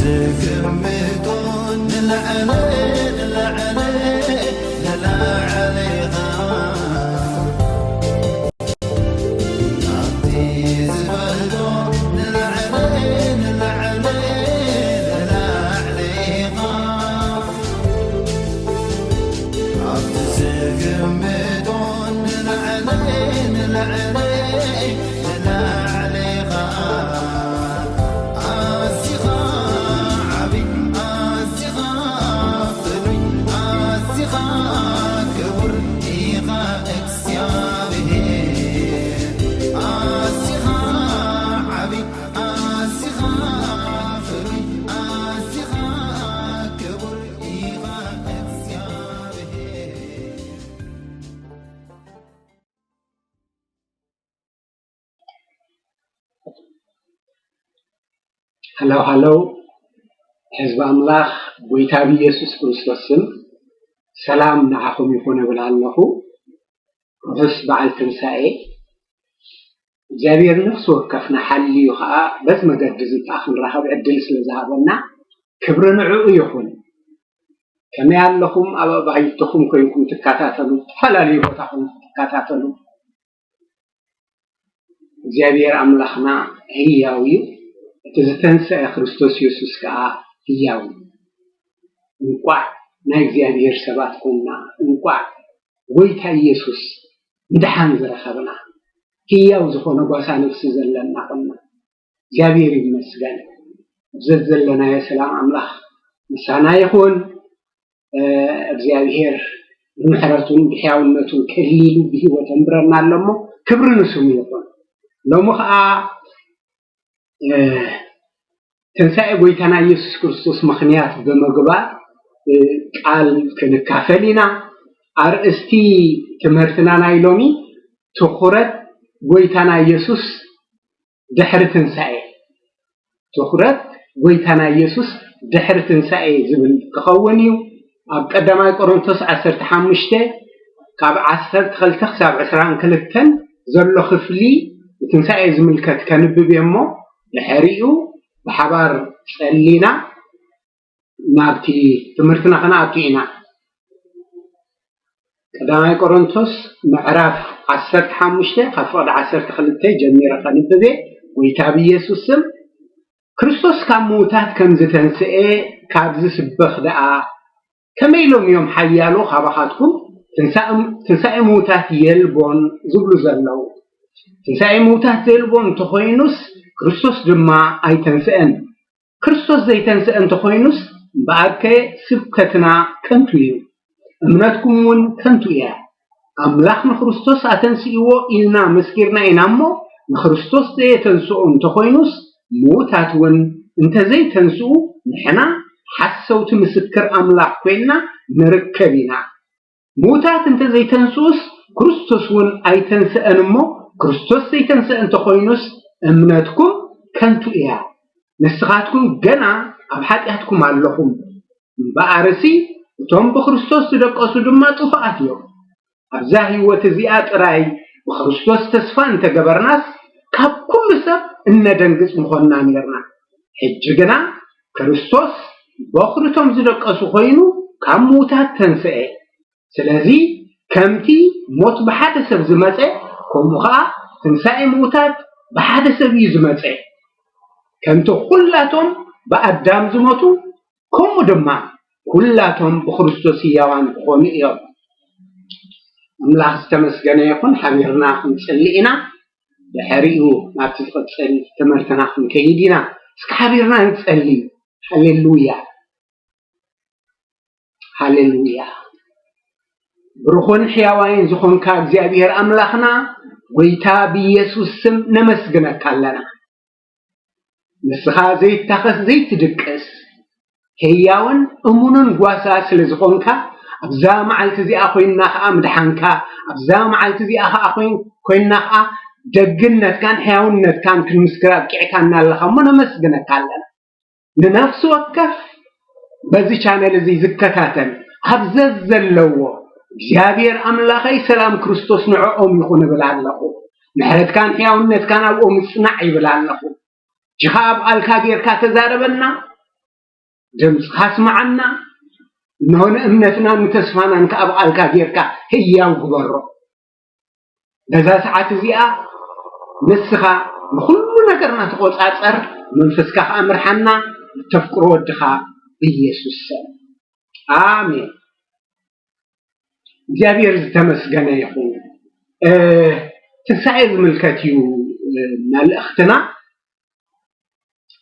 ክምቶ ንላዕሊ ንላዕሊ ንላዕሊ ኢኻ። ኣብቲ ዝበልቶ ንላዕሊ ንላዕሊ ንላዕሊ ኢኻ። ኣብቲ ዝግምቶ ንላዕሊ ንላዕሊ ንላዕሊ ኢኻ። ኣዚኻ ዓቢ፣ ኣዚኻ ፍሉይ፣ ኣዚኻ ክቡር ኢኻ እግዚኣብሔር። ኣዚኻ ዓቢ፣ ኣዚኻ ፍሉይ፣ ኣዚኻ ክቡር ኢኻ እግዚኣብሔር። ሃለው ሃለው፣ ህዝቢ ኣምላኽ፣ ጎይታ ብኢየሱስ ክርስቶስ ስም ሰላም ንዓኹም ይኹን እብል ኣለኹ። ርሑስ በዓል ትንሳኤ። እግዚኣብሔር ነፍሲ ወከፍና ሓልዩ ኸኣ በዚ መገዲ እዚ ኸኣ ክንራኸብ ዕድል ስለ ዝሃበና ክብሪ ንዕኡ ይኹን። ከመይ ኣለኹም? ኣብ ኣባይትኹም ኮይንኩም ትከታተሉ፣ ዝተፈላለዩ ቦታ ኮይንኩም ትከታተሉ፣ እግዚኣብሔር ኣምላኽና ህያው እዩ። እቲ ዝተንስአ ክርስቶስ የሱስ ከኣ ህያው እዩ። እንቋዕ ናይ እግዚኣብሔር ሰባት ኮንና፣ እንቋዕ ጎይታ ኢየሱስ ምድሓን ዝረኸብና፣ ህያው ዝኾነ ጓሳ ነፍሲ ዘለና ኮንና። እግዚኣብሔር ይመስገን። ኣብ ዘዘለናዮ ሰላም ኣምላኽ ምሳና ይኹን። እ፣ እግዚኣብሔር ብምሕረቱን ብሕያውነቱን ከሊሉ ብህይወት የንብረና ኣሎ እሞ ክብሪ ንስሙ ይኹን። ሎሚ ኸኣ፣ እ፣ ትንሳኤ ጎይታና ኢየሱስ ክርስቶስ ምኽንያት ብምግባር፣ እ፣ ቃል ክንካፈል ኢና። ኣርእስቲ ትምህርትና ናይ ሎሚ ትኹረት ጎይታና ኢየሱስ ድሕሪ ትንሳኤ፣ ትኹረት ጎይታና ኢየሱስ ድሕሪ ትንሳኤ ዝብል ክኸውን እዩ። ኣብ ቀዳማይ ቆሮንቶስ ዓሰርተ ሓሙሽተ ካብ ዓሰርተ ክልተ ክሳብ ዕስራን ክልተን ዘሎ ክፍሊ ንትንሳኤ ዝምልከት ከንብብ እየ እሞ፣ ድሕሪኡ ብሓባር ጸሊና ናብቲ ትምህርትና ክንኣቱ ኢና። ቀዳማይ ቆሮንቶስ ምዕራፍ ዓሰርተ ሓሙሽተ ካብ ፍቕዲ ዓሰርተ ክልተ ጀሚረ ከንብብ እየ። ጎይታ ብኢየሱስ ስም፣ ክርስቶስ ካብ ምዉታት ከም ዝተንስኤ ካብ ዝስበኽ ደኣ፣ ከመይ ኢሎም እዮም ሓያሎ ካባኻትኩም ትንሳኤ፣ ትንሳኤ ምዉታት የልቦን ዝብሉ ዘለዉ? ትንሳኤ ምዉታት ዘየልቦ እንተኾይኑስ፣ ክርስቶስ ድማ ኣይተንስአን። ክርስቶስ ዘይተንስአ እንተኾይኑስ፣ እምበኣርከ ስብከትና ከንቱ እዩ፣ እምነትኩም እውን ከንቱ እያ። ኣምላኽ ንክርስቶስ ኣተንስእዎ ኢልና መስኪርና ኢና እሞ፣ ንክርስቶስ ዘየተንስኦ እንተኾይኑስ፣ ምዉታት እውን እንተዘይተንስኡ፣ ንሕና ሓሰውቲ ምስክር ኣምላኽ ኮይንና ንርከብ ኢና። ምዉታት እንተዘይተንስኡስ፣ ክርስቶስ እውን ኣይተንስአን እሞ፣ ክርስቶስ ዘይተንስአ እንተኾይኑስ፣ እምነትኩም ከንቱ እያ። ንስኻትኩም ገና ኣብ ሓጢኣትኩም ኣለኹም። እምበኣርሲ፣ እቶም ብክርስቶስ ዝደቀሱ ድማ ጥፉኣት እዮም። ኣብዛ ህይወት እዚኣ ጥራይ ብክርስቶስ ተስፋ እንተገበርናስ፣ ካብ ኩሉ ሰብ እነደንግጽ ምኾንና ኔርና። ሕጂ ግና ክርስቶስ በኹሪ እቶም ዝደቀሱ ኮይኑ ካብ ምዉታት ተንስአ። ስለዚ ከምቲ ሞት ብሓደ ሰብ ዝመጸ፣ ከምኡ ኸኣ ትንሳኤ ምዉታት ብሓደ ሰብ እዩ ዝመጸ። ከምቲ ኩላቶም ብኣዳም ዝሞቱ፣ ከምኡ ድማ ኩላቶም ብክርስቶስ ህያዋን ክኾኑ እዮም። ኣምላኽ ዝተመስገነ ይኹን። ሓቢርና ክንጽሊ ኢና። ድሕሪኡ ናብቲ ዝቕጽል ትምህርትና ክንከይድ ኢና። እስኪ ሓቢርና ንጸሊ። ሃሌሉያ፣ ሃሌሉያ። ብሩኽን ሕያዋይን ዝኾንካ እግዚኣብሔር ኣምላኽና፣ ጎይታ ብኢየሱስ ስም ነመስግነካ ኣለና። ንስኻ ዘይታኸስ ዘይትድቅስ፣ ህያውን እሙንን ጓሳ ስለ ዝኾንካ፣ ኣብዛ መዓልቲ እዚኣ ኮይንና ኸኣ ምድሓንካ፣ ኣብዛ መዓልቲ እዚኣ ኸኣ ኮይን-፣ ኮይንና ኸኣ ደግነትካን ሕያውነትካን ክንምስክር ኣብቂዕካና ኣለኻ እሞ ነመስግነካ ኣለና። ንነፍሲ ወከፍ በዚ ቻነል እዚ ዝከታተል ኣብ ዘዘለዎ እግዚኣብሔር ኣምላኸይ ሰላም ክርስቶስ ንዕኦም ይኹን እብል ኣለኹ። ምሕረትካን ሕያውነትካን ኣብኦም ይጽናዕ ይብል ኣለኹ። እጅኻ ኣብ ቃልካ ጌርካ ተዛረበና። ድምፅኻ ስምዓና፣ እንሆ ንእምነትናን ንተስፋናን ከኣ ብቓልካ ጌርካ ህያው ግበሮ። በዛ ሰዓት እዚኣ ንስኻ ንኹሉ ነገርና ተቖጻጸር፣ መንፈስካ ከኣ ምርሓና፣ ብተፍቅሮ ወድኻ ብኢየሱስ ስም። ኣሜን። እግዚኣብሔር ዝተመስገነ ይኹን። እ፣ ትንሳኤ ዝምልከት እዩ፣ እ፣ መልእኽትና።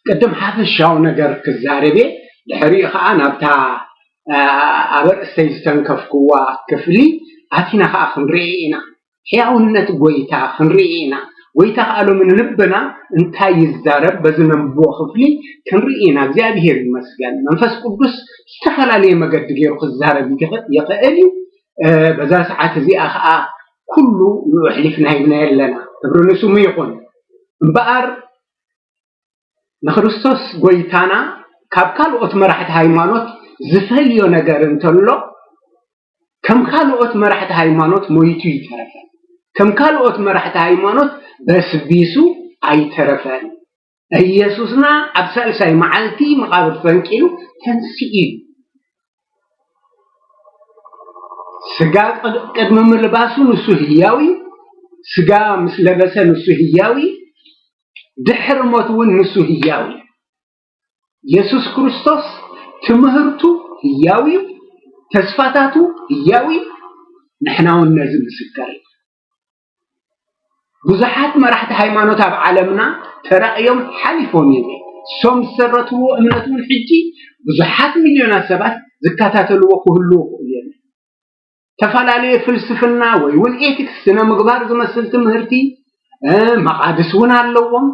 ቅድም ሓፈሻዊ ነገር ክዛረብ እየ፣ ድሕሪኡ ኸዓ ናብታ፣ እ፣ ኣብ ኣርእስተይ ዝተንከፍክዋ ክፍሊ ኣቲና ኸዓ ክንርኢ ኢና። ሕያውነት ጎይታ ክንርኢ ኢና። ጎይታ ኸዓ ሎሚ ንልብና እንታይ ይዛረብ በዚ ነንብቦ ክፍሊ ክንርኢ ኢና። እግዚኣብሔር ይመስገን። መንፈስ ቅዱስ ዝተፈላለየ መገዲ ገይሩ ክዛረብ ይኽእ-፣ ይኽእል እዩ። እ፣ በዛ ሰዓት እዚኣ ኸዓ ኩሉ ንኡ ኣሕሊፍና ሂብናዮ ኣለና። ክብሪ ንስሙ ይኹን። እምበኣር ንክርስቶስ ጎይታና ካብ ካልኦት መራሕቲ ሃይማኖት ዝፈልዮ ነገር እንተሎ፣ ከም ካልኦት መራሕቲ ሃይማኖት ሞይቱ ይተረፈን። ከም ካልኦት መራሕቲ ሃይማኖት በስቢሱ ኣይተረፈን። ኢየሱስና ኣብ ሳልሳይ መዓልቲ መቓብር ፈንቂሉ ተንሲኡ እዩ። ስጋ ቅድ-፣ ቅድሚ ምልባሱ ንሱ ህያው እዩ። ስጋ ምስ ለበሰ ንሱ ህያው እዩ። ድሕሪ ሞት እውን ንሱ ህያው እዩ። የሱስ ክርስቶስ ትምህርቱ ህያው እዩ። ተስፋታቱ ህያው እዩ። ንሕና እውን ነዚ ምስክር ኢና። ብዙሓት መራሕቲ ሃይማኖት ኣብ ዓለምና ተራእዮም ሓሊፎም እዮም። እሶም ዝሰረትዎ እምነት እውን ሕጂ ብዙሓት ሚልዮናት ሰባት ዝከታተልዎ ክህልዉ ይኽእሉ እዮም። ተፈላለየ ፍልስፍና ወይ እውን ኤቲክስ፣ ስነ ምግባር ዝመስል ትምህርቲ፣ እ፣ መቓድስ እውን ኣለዎም።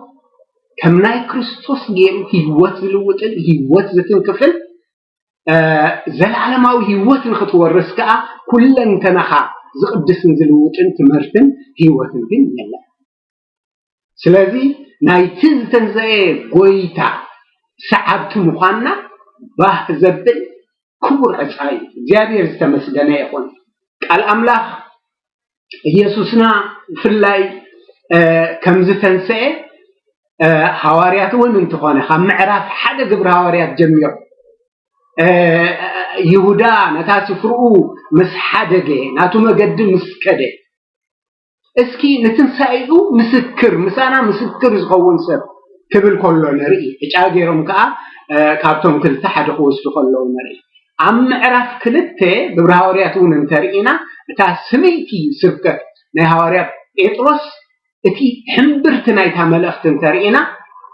ከም ናይ ክርስቶስ ገይሩ ህይወት ዝልውጥን ህይወት ዝትንክፍን፣ እ፣ ዘለዓለማዊ ህይወት ንኽትወርስ ከኣ ኩለንተናኻ ዝቕድስን ዝልውጥን ትምህርትን ህይወትን ግን የለን። ስለዚ ናይቲ ዝተንሰኤ ጎይታ ሰዓብቲ ምዃንና ባህ ዘብል ክቡር ዕፃ እዩ። እግዚኣብሔር ዝተመስገነ ይኹን። ቃል ኣምላኽ ኢየሱስና ብፍላይ፣ እ፣ ከም ዝተንሰኤ፣ እ፣ ሃዋርያት እውን እንተኾነ ካብ ምዕራፍ ሓደ ግብሪ ሃዋርያት ጀሚሩ፣ እ፣ ይሁዳ ነታ ስፍርኡ ምስ ሓደገ፣ ናቱ መገዲ ምስ ከደ፣ እስኪ ንትንሳኤኡ ምስክር፣ ምሳና ምስክር ዝኸውን ሰብ ክብል ከሎ ንርኢ። ዕጫ ገይሮም ከኣ፣ እ፣ ካብቶም ክልተ ሓደ ክወስዱ ከለዉ ንርኢ። ኣብ ምዕራፍ ክልተ ግብሪ ሃዋርያት እውን እንተርኢና፣ እታ ስምይቲ ስብከት ናይ ሃዋርያ ጴጥሮስ፣ እቲ ሕምብርቲ ናይታ መልእኽቲ እንተርኢና፣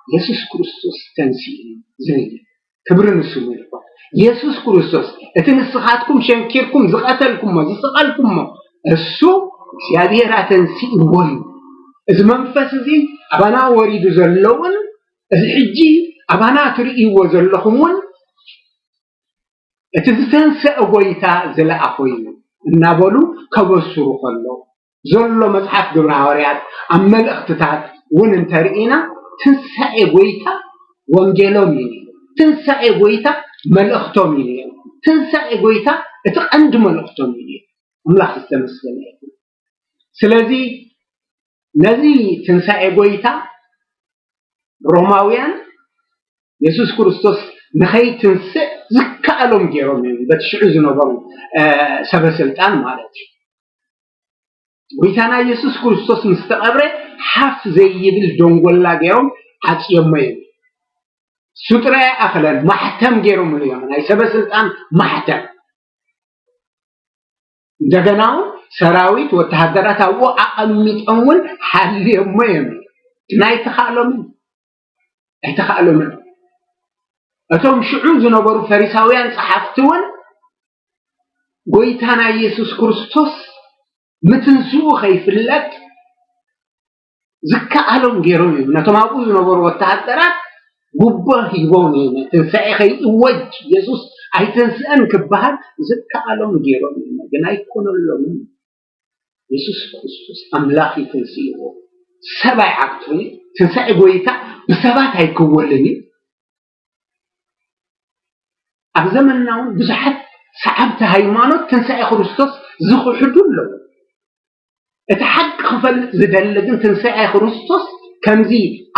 የሱስ ክርስቶስ ተንሲኡ ዝብል እዩ። ክብሪ ንስሙ ይኹን። የሱስ ክርስቶስ፣ እቲ ንስኻትኩም ሸንኪርኩም ዝቐተልኩሞ፣ ዝሰቐልኩሞ፣ እሱ እግዚኣብሔር ኣተንሲእዎ እዩ። እዚ መንፈስ እዚ ኣባና ወሪዱ ዘሎ እውን፣ እዚ ሕጂ ኣባና ትርእይዎ ዘለኹም እውን፣ እቲ ዝተንሰአ ጎይታ ዝለኣኾ እዩ እናበሉ ከበስሩ ከለዉ፣ ዘሎ መጽሓፍ ግብረ ሃዋርያት ኣብ መልእኽትታት እውን እንተርኢና፣ ትንሳኤ ጎይታ ወንጌሎም እዩ ነይሩ። ትንሳኤ ጎይታ መልእኽቶም እዩ ነይሩ። ትንሳኤ ጎይታ እቲ ቀንዲ መልእኽቶም እዩ ነይሩ። ኣምላኽ ዝተመስገነ ይኹን። ስለዚ ነዚ ትንሳኤ ጎይታ ሮማውያን የሱስ ክርስቶስ ንኸይትንስእ ዝከኣሎም ገይሮም እዮም፣ በቲ ሽዑ ዝነበሩ፣ እ፣ ሰበ ስልጣን ማለት እዩ። ጎይታና የሱስ ክርስቶስ ምስ ተቐብረ ሓፍ ዘይብል ደንጎላ ገይሮም ዓጽዮሞ እዮም። እሱ ጥራይ ኣይኣኸለን፣ ማሕተም ገይሮምሉ እዮም፣ ናይ ሰበ ስልጣን ማሕተም። እንደገና እውን ሰራዊት፣ ወተሃደራት ኣብኡ ኣቐሚጦም እውን ሓልዮሞ እዮም። ግን ኣይተኻእሎምን፣ ኣይተኻእሎምን። እቶም ሽዑ ዝነበሩ ፈሪሳውያን ጸሓፍቲ እውን ጎይታና የሱስ ክርስቶስ ምትንስኡ ከይፍለጥ ዝከኣሎም ገይሮም እዮም። ነቶም ኣብኡ ዝነበሩ ወተሃደራት ጉቦ ሂቦም እዮም። ትንሳኤ ከይእወጅ፣ የሱስ ኣይተንስአን ክበሃል ዝከኣሎም ገይሮም እዮም። ግን ኣይኮነሎምን። የሱስ ክርስቶስ ኣምላኽ እዩ ተንሲእዎ። ሰብ ኣይዓግቶን እዩ። ትንሳኤ ጎይታ ብሰባት ኣይክወልን እዩ። ኣብ ዘመንና እውን ብዙሓት ሰዓብቲ ሃይማኖት ትንሳኤ ክርስቶስ ዝኽሕዱ ኣለዉ። እቲ ሓቂ ክፈልጥ ዝደሊ ግን ትንሳኤ ክርስቶስ ከምዚ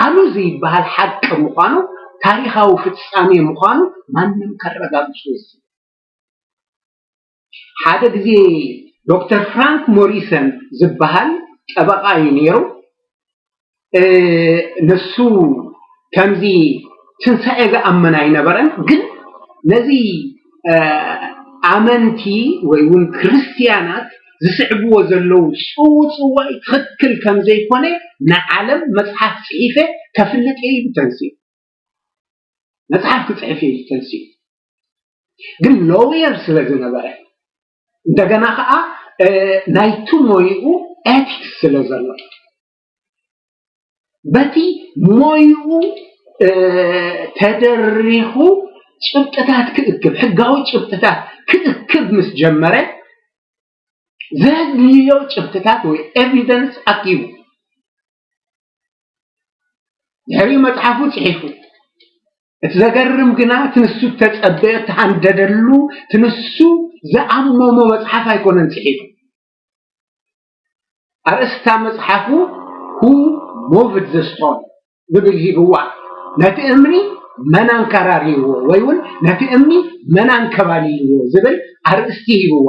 ኣሉ ዘይበሃል ሓቂ ምዃኑ ታሪኻዊ ፍጻሜ ምዃኑ ማንም ከረጋግጾ ይኽእል። ሓደ ግዜ ዶክተር ፍራንክ ሞሪሰን ዝበሃል ጠበቓ እዩ ነይሩ። ንሱ ከምዚ ትንሳኤ ዝኣምን ኣይነበረን፣ ግን ነዚ ኣመንቲ ወይ እውን ክርስትያናት ዝስዕብዎ ዘለዉ ጽውጽዋይ ትኽክል ከም ዘይኮነ ንዓለም መጽሓፍ ጽሒፈ ከፍልጥ እየ ኢሉ ተንሲኡ። መጽሓፍ ክጽሕፍ እየ ኢሉ ተንሲኡ። ግን ሎየር ስለ ዝነበረ፣ እንደገና ከዓ ናይቲ ሞይኡ ኤቲክስ ስለ ዘሎ፣ በቲ ሞይኡ ተደሪኹ ጭብጥታት ክእክብ፣ ሕጋዊ ጭብጥታት ክእክብ ምስ ጀመረ፣ ዘድልዮ ጭብጥታት ወይ ኤቪደንስ ኣኪቡ ድሕሪኡ መጽሓፉ ጽሒፉ። እቲ ዘገርም ግና እቲ ንሱ እተጸበዮ፣ እተሃንደደሉ፣ እቲ ንሱ ዝኣመሞ መጽሓፍ ኣይኮነን ጽሒፉ። ኣርእስታ መጽሓፉ Who Moved the Stone ዝብል ሂብዋ። ነቲ እምኒ መን ኣንከራርይዎ ወይ እውን ነቲ እምኒ መን ኣንከባልይዎ ዝብል ኣርእስቲ ሂብዋ።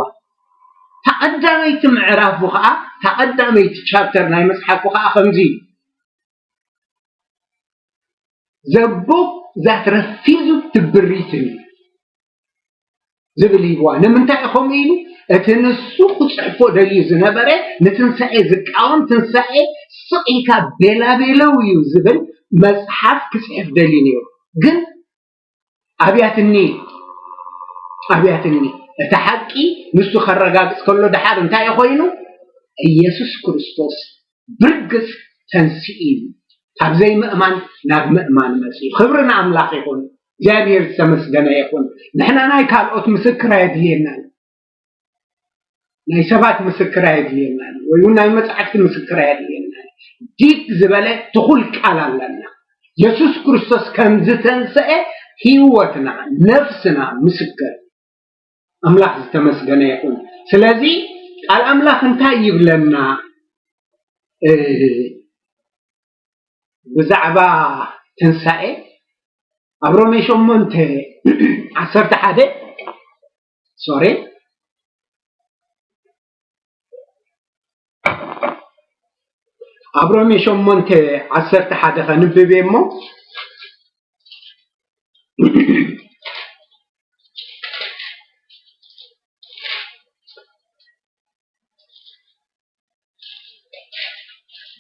እታ ቀዳመይቲ ምዕራፉ ከዓ፣ እታ ቀዳመይቲ ቻፕተር ናይ መጽሓፉ ከዓ ከምዚ እዩ። The book that refused to be written ዝብል ሂብዋ። ንምንታይ እዩ ከምኡ ኢሉ? እቲ ንሱ ክጽሕፎ ደልዩ ዝነበረ፣ ንትንሳኤ ዝቃወም፣ ትንሳኤ ስቕ ኢልካ ቤላቤለው እዩ ዝብል መጽሓፍ ክጽሕፍ ደልዩ ነይሩ። ግን ኣብያትኒ፣ ኣብያትኒ። እቲ ሓቂ ንሱ ከረጋግጽ ከሎ ደሓር እንታይ እዩ ኮይኑ? ኢየሱስ ክርስቶስ ብርግጽ ተንሲኡ እዩ። ካብ ዘይምእማን ናብ ምእማን መጺኡ። ክብሪ ንኣምላኽ ይኹን። እግዚኣብሔር ዝተመስገነ ይኹን። ንሕና ናይ ካልኦት ምስክር ኣየድልየናን። ናይ ሰባት ምስክር ኣየድልየናን። ወይ እውን ናይ መጻሕፍቲ ምስክር ኣየድልየናን። ዲግ ዝበለ ትኹል ቃል ኣለና። የሱስ ክርስቶስ ከም ዝተንሰአ ህይወትና፣ ነፍስና ምስክር። ኣምላኽ ዝተመስገነ ይኹን። ስለዚ ቃል ኣምላኽ እንታይ ይብለና? እ፣ ብዛዕባ ትንሳኤ ኣብ ሮሜ ሸሞንተ ዓሰርተ ሓደ፣ ሶሪ፣ ኣብ ሮሜ ሸሞንተ ዓሰርተ ሓደ ከንብብ እየ እሞ፣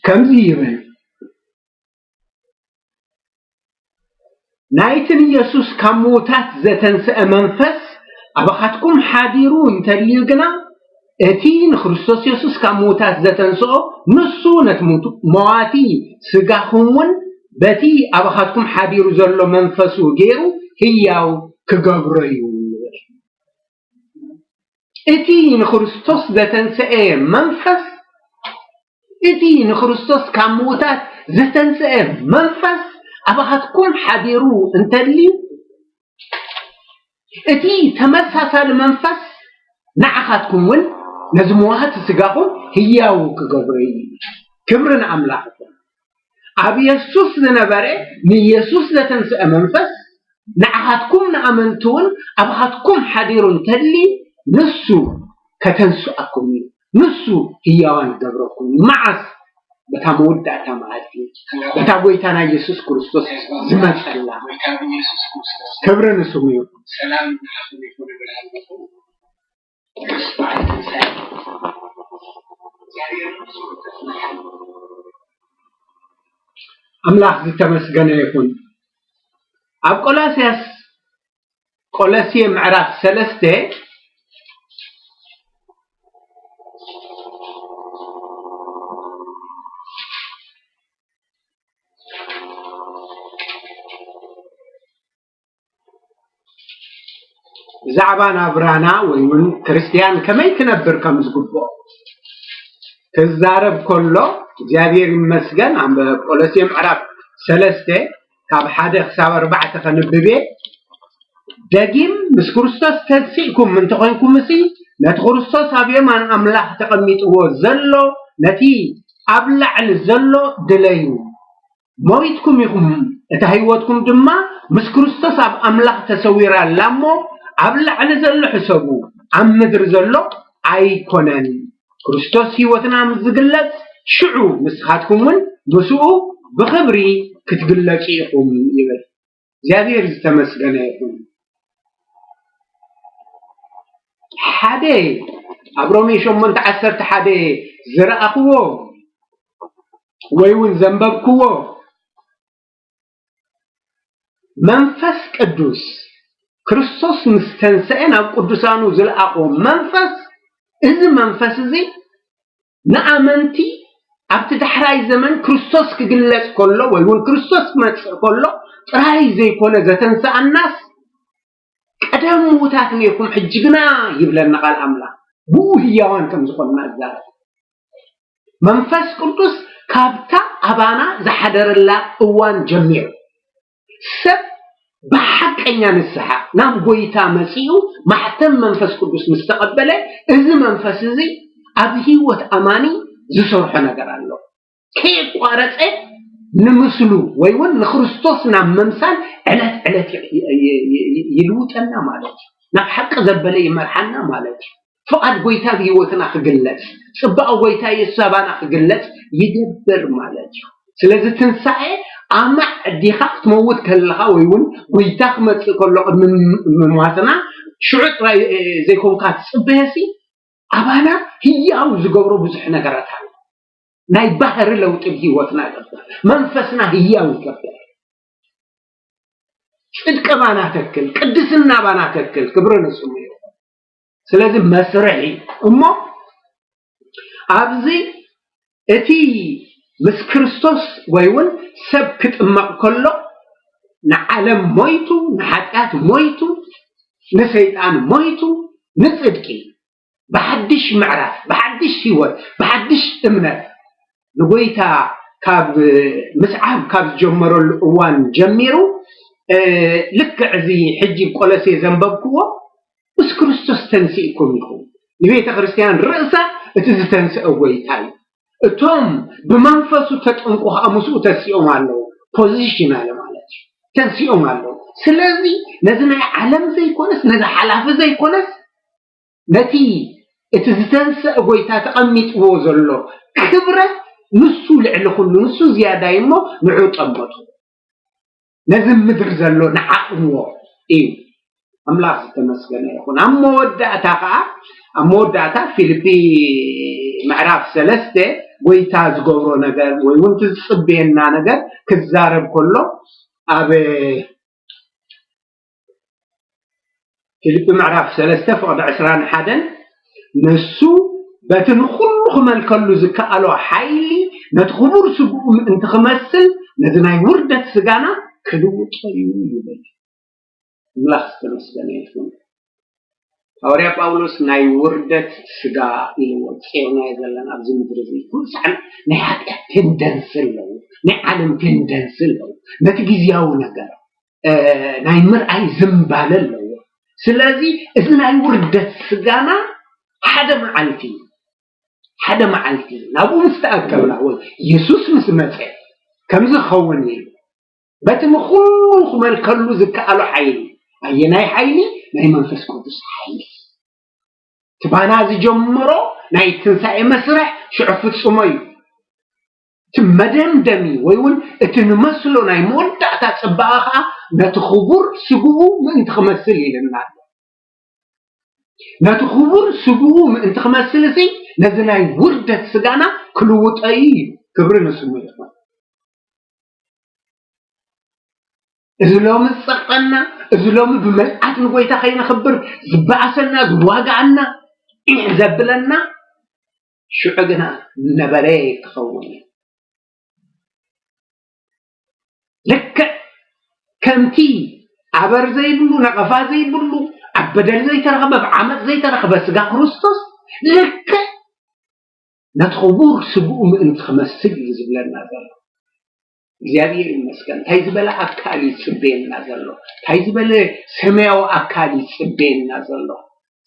ከምዚ ይብል፣ ናይቲ ንየሱስ ካብ ምዉታት ዘተንስአ መንፈስ ኣባኻትኩም ሓዲሩ እንተልዩ ግና፣ እቲ ንክርስቶስ የሱስ ካብ ምዉታት ዘተንስኦ ንሱ ነቲ ምውቱ-፣ መዋቲ ስጋኹም እውን በቲ ኣባኻትኩም ሓዲሩ ዘሎ መንፈሱ ገይሩ ህያው ክገብሮ እዩ ይብል። እቲ ንክርስቶስ ዘተንስአ መንፈስ፣ እቲ ንክርስቶስ ካብ ምዉታት ዘተንስአ መንፈስ ኣባኻትኩም ሓዲሩ እንተልዩ፣ እቲ ተመሳሳሊ መንፈስ ንዓኻትኩም እውን ነዚ መዋቲ ስጋኹም ህያው ክገብሮ እዩ። ክብሪ ንኣምላኽ ይኹን። ኣብ የሱስ ዝነበረ፣ ንየሱስ ዘተንስአ መንፈስ ንዓኻትኩም ንኣመንቲ እውን ኣባኻትኩም ሓዲሩ እንተሊ፣ ንሱ ከተንስኣኩም እዩ። ንሱ ህያዋን ገብረኩም እዩ። መዓስ? በታ መወዳእታ መዓልቲ፣ በታ ጐይታና የሱስ ክርስቶስ ዝመጸላ። ክብሪ ንስሙ ይኹን። ሰላም ንዓኹም ይኹን እብል ኣለኹ። ኣምላኽ ዝተመስገነ ይኹን። ኣብ ቆላስያስ፣ ቆሎሴ ምዕራፍ ሰለስተ፣ ብዛዕባ ናብራና ወይ እውን ክርስትያን ከመይ ክነብር ከም ዝግብኦ ክዛረብ ከሎ፣ እግዚኣብሔር ይመስገን፣ ኣብ ቆሎሴ ምዕራፍ ሰለስተ ካብ ሓደ ክሳብ ኣርባዕተ ከንብብ እየ። ደጊም ምስ ክርስቶስ ተንሲእኩም እንተኾይንኩምሲ፣ ነቲ ክርስቶስ ኣብ የማን ኣምላኽ ተቐሚጥዎ ዘሎ፣ ነቲ ኣብ ላዕሊ ዘሎ ድለዩ። ሞይትኩም ኢኹም እታ ህይወትኩም ድማ ምስ ክርስቶስ ኣብ ኣምላኽ ተሰዊራ ኣላ እሞ፣ ኣብ ላዕሊ ዘሎ ሕሰቡ፣ ኣብ ምድሪ ዘሎ ኣይኮነን። ክርስቶስ ህይወትና ምስ ዝግለጽ፣ ሽዑ ንስኻትኩም እውን ምስኡ ብኽብሪ ክትግለጹ ኢኹም ይብል። እግዚኣብሔር ዝተመስገነ ይኹን። ሓደ ኣብ ሮሜ ሸሞንተ ዓሰርተ ሓደ ዝረኣኽዎ ወይ እውን ዘንበብክዎ መንፈስ ቅዱስ ክርስቶስ ምስ ተንሰአ ናብ ቅዱሳኑ ዝለኣኾ መንፈስ፣ እዚ መንፈስ እዚ ንኣመንቲ ኣብቲ ዳሕራይ ዘመን ክርስቶስ ክግለጽ ከሎ ወይ እውን ክርስቶስ ክመጽእ ከሎ ጥራይ ዘይኮነ ዘተንሰኣናስ፣ ቀደም ምዉታት ነይርኩም፣ ሕጂ ግና ይብለና ቃል ኣምላኽ፣ ብኡ ህያዋን ከም ዝኾንና ይዛረብ። መንፈስ ቅዱስ ካብታ ኣባና ዝሓደረላ እዋን ጀሚሩ፣ ሰብ ብሓቀኛ ንስሓ ናብ ጎይታ መጺኡ ማሕተም መንፈስ ቅዱስ ምስ ተቐበለ፣ እዚ መንፈስ እዚ ኣብ ህይወት ኣማኒ ዝሰርሖ ነገር ኣሎ። ከየቋረጸ ንምስሉ ወይ እውን ንክርስቶስ ናብ ምምሳል ዕለት ዕለት ይ-፣ ይ-፣ ይ-፣ ይ-፣ ይልውጠና ማለት እዩ። ናብ ሓቂ ዘበለ ይመርሓና ማለት እዩ። ፍቓድ ጎይታ ኣብ ህይወትና ክግለጽ፣ ጽባቐ ጎይታ የሱስ ኣባና ክግለጽ ይገብር ማለት እዩ። ስለዚ ትንሳኤ ኣማዕ ዲኻ ክትመውት ከለኻ ወይ እውን ጎይታ ክመጽእ ከሎ ቅድሚ ም-፣ ምሟትና ሽዑ ጥራይ፣ እ፣ ዘይኮንካ ትጽበየሲ፣ ኣባና ህያው ዝገብሮ ብዙሕ ነገራት ኣሎ። ናይ ባህሪ ለውጢ ኣብ ህይወትና ይገብር። መንፈስና ህያው ይገብር። ጽድቂ ባና ተክል፣ ቅድስና ባና ተክል፣ ክብሪ ንስሙ ይኹን። ስለዚ መስርሒ እሞ ኣብዚ እቲ ምስ ክርስቶስ ወይ እውን ሰብ ክጥመቕ ከሎ ንዓለም ሞይቱ፣ ንሓጢኣት ሞይቱ፣ ንሰይጣን ሞይቱ፣ ንጽድቂ ብሓድሽ ምዕራፍ፣ ብሓድሽ ህይወት፣ ብሓድሽ እምነት ንጎይታ ካብ ምስዓብ ካብ ዝጀመረሉ እዋን ጀሚሩ፣ እ፣ ልክዕ እዚ ሕጂ ቆሎሴ ዘንበብክዎ ምስ ክርስቶስ ተንሲእኩም ኢኹም። ንቤተ ክርስቲያን ርእሳ እቲ ዝተንስአ ጎይታ እዩ። እቶም ብመንፈሱ ተጠምቁ ኸኣ ምስኡ ተሲኦም ኣለዉ። ፖዚሽናል ማለት እዩ። ተንሲኦም ኣለዉ። ስለዚ ነዚ ናይ ዓለም ዘይኮነስ፣ ነዚ ሓላፊ ዘይኮነስ፣ ነቲ እቲ ዝተንስአ ጎይታ ተቐሚጥዎ ዘሎ ክብረት ንሱ ልዕሊ ኩሉ፣ ንሱ ዝያዳ እዩ እሞ ንዑ ጠመቱ። ነዚ ምድሪ ዘሎ ንዓቕምዎ እዩ። ኣምላኽ ዝተመስገነ ይኹን። ኣብ መወዳእታ ኸዓ፣ ኣብ መወዳእታ ፊልጲ ምዕራፍ ሰለስተ ጎይታ ዝገብሮ ነገር ወይ እውን እቲ ዝጽበየና ነገር ክዛረብ ከሎ ኣብ ፊልጲ ምዕራፍ ሰለስተ ፍቕዲ ዕስራን ሓደን ንሱ በቲ ንኹሉ ክመልከሉ ዝከኣሎ ሓይሊ ነቲ ክቡር ስግኡ ምእንቲ ክመስል ነዚ ናይ ውርደት ስጋና ክልውጦ እዩ ይብል። ኣምላኽ ዝተመስገነ ይኹን። ሃዋርያ ጳውሎስ ናይ ውርደት ስጋ ኢልዎ ጸይርናዮ ዘለና ኣብዚ ምድሪ እዚ። ኩሉ ሰዓት ናይ ሓጢኣት ቴንደንሲ ኣለዎ፣ ናይ ዓለም ቴንደንሲ ኣለዎ፣ ነቲ ግዝያዊ ነገር፣ እ፣ ናይ ምርኣይ ዝንባለ ኣለዎ። ስለዚ እዚ ናይ ውርደት ስጋና ሓደ መዓልቲ፣ ሓደ መዓልቲ ናብኡ ምስ ተኣከብና ወይ የሱስ ምስ መጸ ከምዚ ክኸውን እዩ። በቲ ንኹሉ ክመልከሉ ዝከኣሎ ሓይሊ፣ ኣየናይ ሓይሊ? ናይ መንፈስ ቅዱስ ሓይሊ። እቲ ባና ዝጀመሮ ናይ ትንሳኤ መስርሕ ሽዑ ፍጹሞ እዩ። እቲ መደምደሚ ወይ እውን እቲ ንመስሎ ናይ መወዳእታ ጽባቐ ኸኣ ነቲ ክቡር ስግኡ ምእንቲ ክመስል ኢልና ኣሎ። ነቲ ክቡር ስግኡ ምእንቲ ክመስል እዚ ነዚ ናይ ውርደት ስጋና ክልውጦ እዩ። ክብሪ ንስሙ ይኹን። እዚ ሎሚ ዝጸቕጠና፣ እዚ ሎሚ ብምልኣት ንጎይታ ከይነኽብር ዝበኣሰና፣ ዝዋግኣና፣ ዒሕ ዘብለና፣ ሽዑ ግና ነበረ ክኸውን እዩ። ልክዕ ከምቲ ኣበር ዘይብሉ፣ ነቐፋ ዘይብሉ፣ ኣብ በደል ዘይተረኽበ፣ ኣብ ዓመፅ ዘይተረኽበ ስጋ ክርስቶስ፣ ልክዕ ነቲ ክቡር ስግኡ ምእንቲ ክመስል እዩ ዝብለና ዘሎ። እግዚኣብሔር ይመስገን። እንታይ ዝበለ ኣካል እዩ ዝጽበየና ዘሎ? እንታይ ዝበለ ሰማያዊ ኣካል እዩ ዝጽበየና ዘሎ?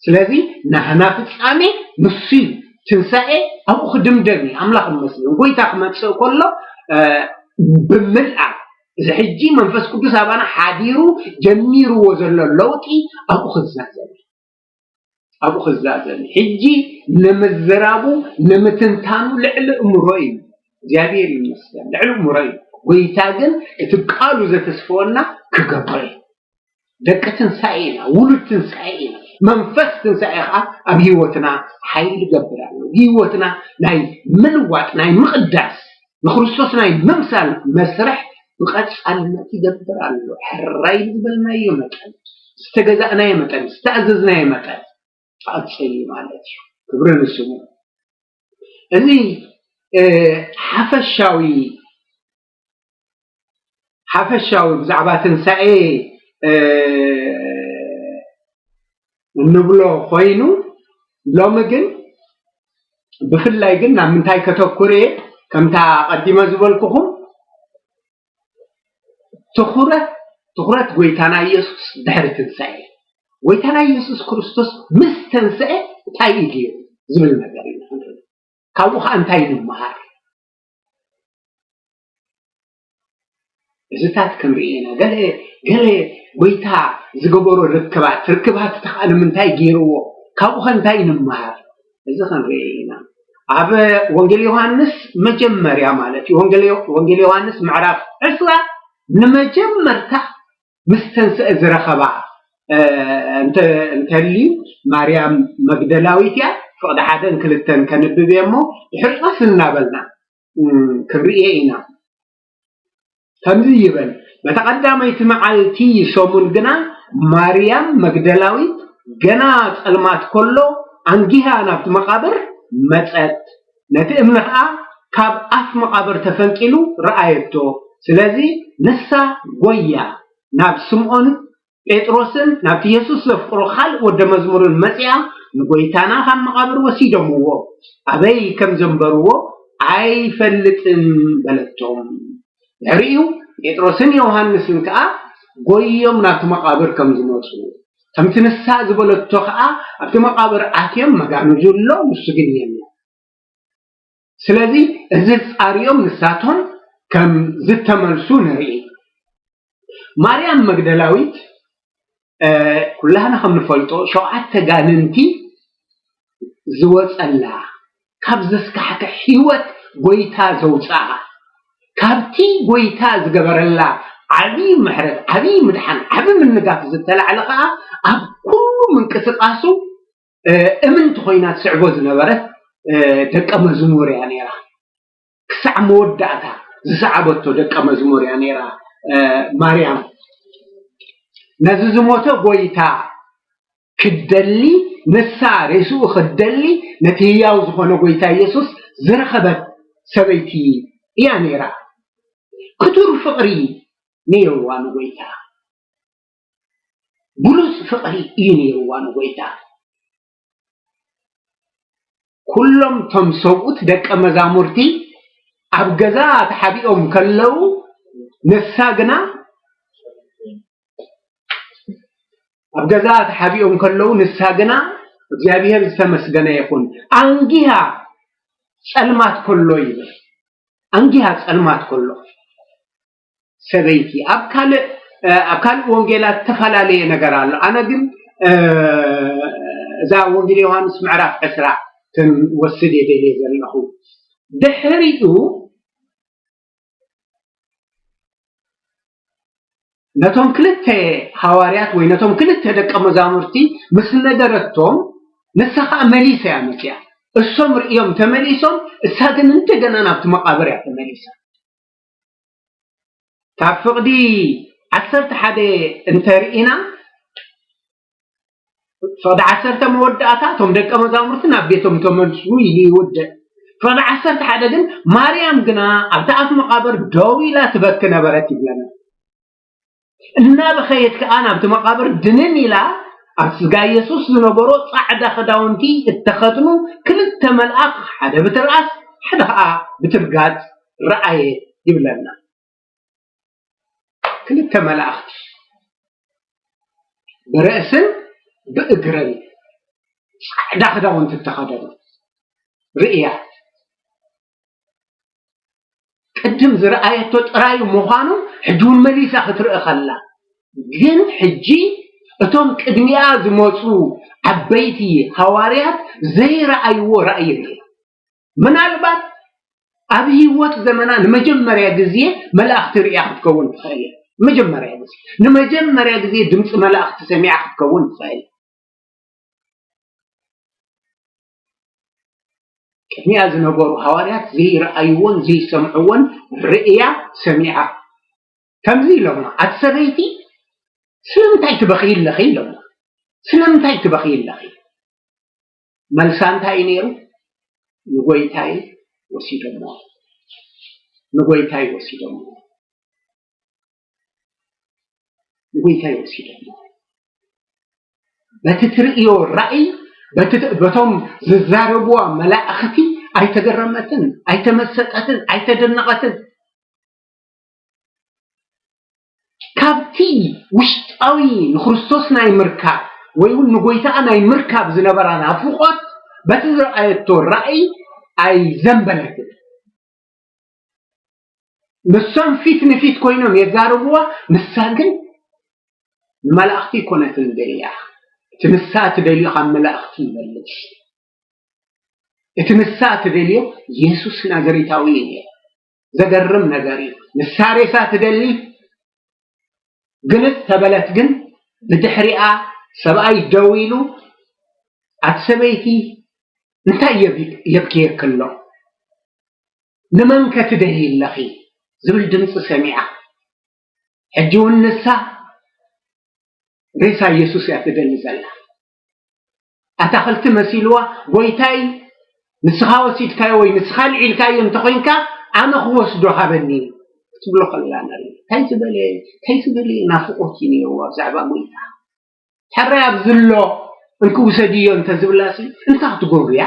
ስለዚ ናህና ፍጻሜ ንሱ እዩ። ትንሳኤ ኣብኡ ክድምደም እዩ። ኣምላኽ ይመስገን። ጎይታ ክመጽእ ከሎ፣ እ፣ ብምልኣት እዚ ሕጂ መንፈስ ቅዱስ ኣባና ሓዲሩ ጀሚርዎ ዘሎ ለውጢ ኣብኡ ክዛዘም እዩ። ኣብኡ ክዛዘም እዩ። ሕጂ ንምዝራቡ ንምትንታኑ ልዕሊ እምሮ እዩ። እግዚኣብሔር ይመስገን ልዕሊ እምሮ እዩ። ጎይታ ግን እቲ ቃሉ ዘተስፈወና ክገብሮ እዩ። ደቂ ትንሳኤ ኢና፣ ውሉድ ትንሳኤ ኢና። መንፈስ ትንሳኤ ከዓ ኣብ ህይወትና ሓይሊ ይገብር ኣሎ። ህይወትና ናይ ምልዋጥ ናይ ምቕዳስ ንክርስቶስ ናይ ምምሳል መስርሕ ብቐጻልነት ይገብር ኣሎ። ሕራይ ዝበልናዮ መጠን፣ ዝተገዛእናዮ መጠን፣ ዝተኣዘዝናዮ መጠን ትቐጽል እዩ ማለት እዩ። ክብሪ ንስሙ። እዚ ሓፈሻዊ ሓፈሻዊ ብዛዕባ ትንሳኤ እንብሎ ኮይኑ፣ ሎሚ ግን ብፍላይ ግን ናብ ምንታይ ከተኩር እየ? ከምታ ቀዲመ ዝበልኩኹም ትኹረት ትኹረት ጎይታና ኢየሱስ ድሕሪ ትንሳኤ፣ ጎይታና ኢየሱስ ክርስቶስ ምስ ተንስአ እንታይ እዩ ገይሩ ዝብል ነገር ኢና ክንርኢ። ካብኡ ከዓ እንታይ ንምሃር? እዚታት ክንርኢ ኢና። ገለ ገለ ጎይታ ዝገበሮ ርክባት ርክባት ተኸኣ ንምንታይ ገይርዎ? ካብኡ ከ እንታይ ንምሃር? እዚ ክንርኢ ኢና። ኣብ ወንጌል ዮሃንስ መጀመርያ ማለት እዩ። ወንጌል ዮ- ወንጌል ዮሃንስ ምዕራፍ ዕስራ ንመጀመርታ ምስ ተንስአ ዝረኸባ እንተልዩ ማርያም መግደላዊት እያ። ፍቕዲ ሓደን ክልተን ከንብብ እየ እሞ ድሕሪቐስ እናበልና ክንርእየ ኢና። ከምዚ ይበል፣ በታ ቀዳመይቲ መዓልቲ ሰሙን ግና ማርያም መግደላዊት ገና ጸልማት ከሎ ኣንጊሃ ናብቲ መቓብር መጸት፣ ነቲ እምኒ ኸኣ ካብ ኣፍ መቓብር ተፈንቂሉ ረኣየቶ። ስለዚ ንሳ ጎያ ናብ ስምዖን ጴጥሮስን ናብቲ የሱስ ዘፍቅሮ ካልእ ወደ መዝሙርን መጺኣ፣ ንጎይታና ካብ መቓብር ወሲዶምዎ፣ ኣበይ ከም ዘንበርዎ ኣይፈልጥን በለቶም። ድሕሪኡ ጴጥሮስን ዮሃንስን ከኣ ጎዮም ናብቲ መቓብር ከም ዝመጹ፣ ከምቲ ንሳ ዝበለቶ ከኣ ኣብቲ መቓብር ኣትዮም፣ መጋንዙ ኣሎ፣ ንሱ ግን የለን። ስለዚ እዚ ጻርዮም ንሳቶም ከም ዝተመልሱ ንርኢ። ማርያም መግደላዊት ኩላህና ከም ንፈልጦ ሸውዓተ ጋንንቲ ዝወጸላ፣ ካብ ዘስካሕክሕ ህይወት ጎይታ ዘውፅኣ፣ ካብቲ ጎይታ ዝገበረላ ዓብዪ ምሕረት፣ ዓብዪ ምድሓን፣ ዓብዪ ምንጋፍ ዝተላዕለ ከዓ ኣብ ኩሉ ምንቅስቃሱ እምንቲ ኮይና ትስዕቦ ዝነበረት ደቀ መዝሙር እያ ነይራ። ክሳዕ መወዳእታ ዝሰዓበቶ ደቀ መዝሙር እያ ነይራ ማርያም። ነዚ ዝሞተ ጎይታ ክትደሊ፣ ንሳ ሬስኡ ክትደሊ፣ ነቲ ህያው ዝኾነ ጎይታ ኢየሱስ ዝረኸበት ሰበይቲ እያ ነይራ። ክቱር ፍቕሪ ነይርዋ ንጎይታ። ብሉጽ ፍቕሪ እዩ ነይርዋ ንጎይታ። ኩሎም ቶም ሰብኡት ደቀ መዛሙርቲ ኣብ ገዛ ተሓቢኦም ከለዉ፣ ንሳ ግና ኣብ ገዛ ተሓቢኦም ከለዉ፣ ንሳ ግና እግዚኣብሔር ዝተመስገነ ይኹን፣ ኣንጊሃ ጸልማት ከሎ ይብል። ኣንጊሃ ጸልማት ከሎ ሰበይቲ ኣብ ካልእ ኣብ ካልእ ወንጌላት ዝተፈላለየ ነገር ኣሎ። ኣነ ግን እዛ ወንጌል ዮሃንስ ምዕራፍ ዕስራ ክንወስድ እየ ደልየ ዘለኹ። ድሕሪኡ ነቶም ክልተ ሃዋርያት ወይ ነቶም ክልተ ደቀ መዛሙርቲ ምስ ነገረቶም፣ ንሳ ኸዓ መሊሳ እያ መፅያ። እሶም ርእዮም ተመሊሶም፣ እሳ ግን እንደገና ናብቲ መቓብር እያ ተመሊሳ። ካብ ፍቕዲ ዓሰርተ ሓደ እንተርኢና፣ ፍቕዲ ዓሰርተ መወዳእታ፣ እቶም ደቀ መዛሙርቲ ናብ ቤቶም ተመልሱ ኢሉ ይውድእ። ፍቕዲ ዓሰርተ ሓደ ግን፣ ማርያም ግና ኣብቲ ኣፍ መቓብር ደው ኢላ ትበኪ ነበረት ይብለና። እናበኸየት ከኣ ናብቲ መቓብር ድንን ኢላ፣ ኣብ ስጋ የሱስ ዝነበሮ ጻዕዳ ክዳውንቲ እተኸድኑ ክልተ መልኣኽ፣ ሓደ ብትርኣስ ሓደ ኸኣ ብትርጋጽ ረኣየት ይብለና። ክልተ መላእኽቲ ብርእስን ብእግረን ጻዕዳ ክዳውንቲ እተኸደኑ ርእያ። ቅድም ዝረኣየቶ ጥራይ ምዃኑ ሕጂ እውን መሊሳ ክትርኢ ከላ፣ ግን ሕጂ እቶም ቅድሚኣ ዝመፁ ዓበይቲ ሃዋርያት ዘይረኣይዎ ራእይ ርኢያ። ምናልባት ኣብ ህይወት ዘመና ንመጀመርያ ግዜ መላእኽቲ ርኢያ ክትከውን ትኽእል እያ። መጀመርያ ግዜ፣ ንመጀመርያ ግዜ ድምፂ መላእኽቲ ሰሚዓ ክትከውን ትኽእል። ቅድሚኣ ዝነበሩ ሃዋርያት ዘይረኣይዎን ዘይሰምዕዎን ርእያ ሰሚዓ። ከምዚ ኢሎማ፣ ኣቲ ሰበይቲ ስለምንታይ ትበኽይ ኣለኺ? ኢሎማ፣ ስለምንታይ ትበኽይ ኣለኺ? መልሳ እንታይ እዩ ነይሩ? ንጎይታይ ወሲዶሞ፣ ንጎይታይ ወሲዶሞ፣ ንጎይታይ ወሲዶሞ። በቲ ትርእዮ ራእይ፣ በቶም ዝዛረብዋ መላእኽቲ ኣይተገረመትን፣ ኣይተመሰጠትን፣ ኣይተደነቐትን። ካብቲ ውሽጣዊ ንክርስቶስ ናይ ምርካብ ወይ እውን ንጎይታኣ ናይ ምርካብ ዝነበራ ናፍቖት በቲ ዝረኣየቶ ራእይ ኣይዘንበለትን። ንሶም ፊት ንፊት ኮይኖም የዛርብዋ፣ ንሳ ግን ንመላእኽቲ ኣይኮነትን ደልያ። እቲ ንሳ እትደልዮ ካብ መላእኽቲ ይበልጽ። እቲ ንሳ እትደልዮ የሱስ ናዝሬታዊ እዩ ነይሩ። ዘገርም ነገር እዩ። ንሳ ሬሳ ትደሊ ግልጽ ተበለት፣ ግን ብድሕሪኣ ሰብኣይ ደው ኢሉ፣ ኣቲ ሰበይቲ እንታይ የብ- የብክየኪ ኣሎ? ንመን ከ ትደልዪ ኣለኺ? ዝብል ድምፂ ሰሚዓ። ሕጂ እውን ንሳ ሬሳ ኢየሱስ እያ ትደሊ ዘላ። ኣታኽልቲ መሲልዋ፣ ጎይታይ ንስኻ ወሲድካዮ ወይ ንስኻ ልዒልካዮ እንተኾይንካ ኣነ ክወስዶ ሃበኒ ክትብሎ ከላ ንርኢ። እንታይ ዝበለ እንታይ ዝበለ ናፍቆት እዩ ነይርዋ ብዛዕባ ጎይታ። ሕራይ ኣብዚ ኣሎ እንክውሰድዮ እንተዝብላሲ እንታይ ክትገብሩ እያ?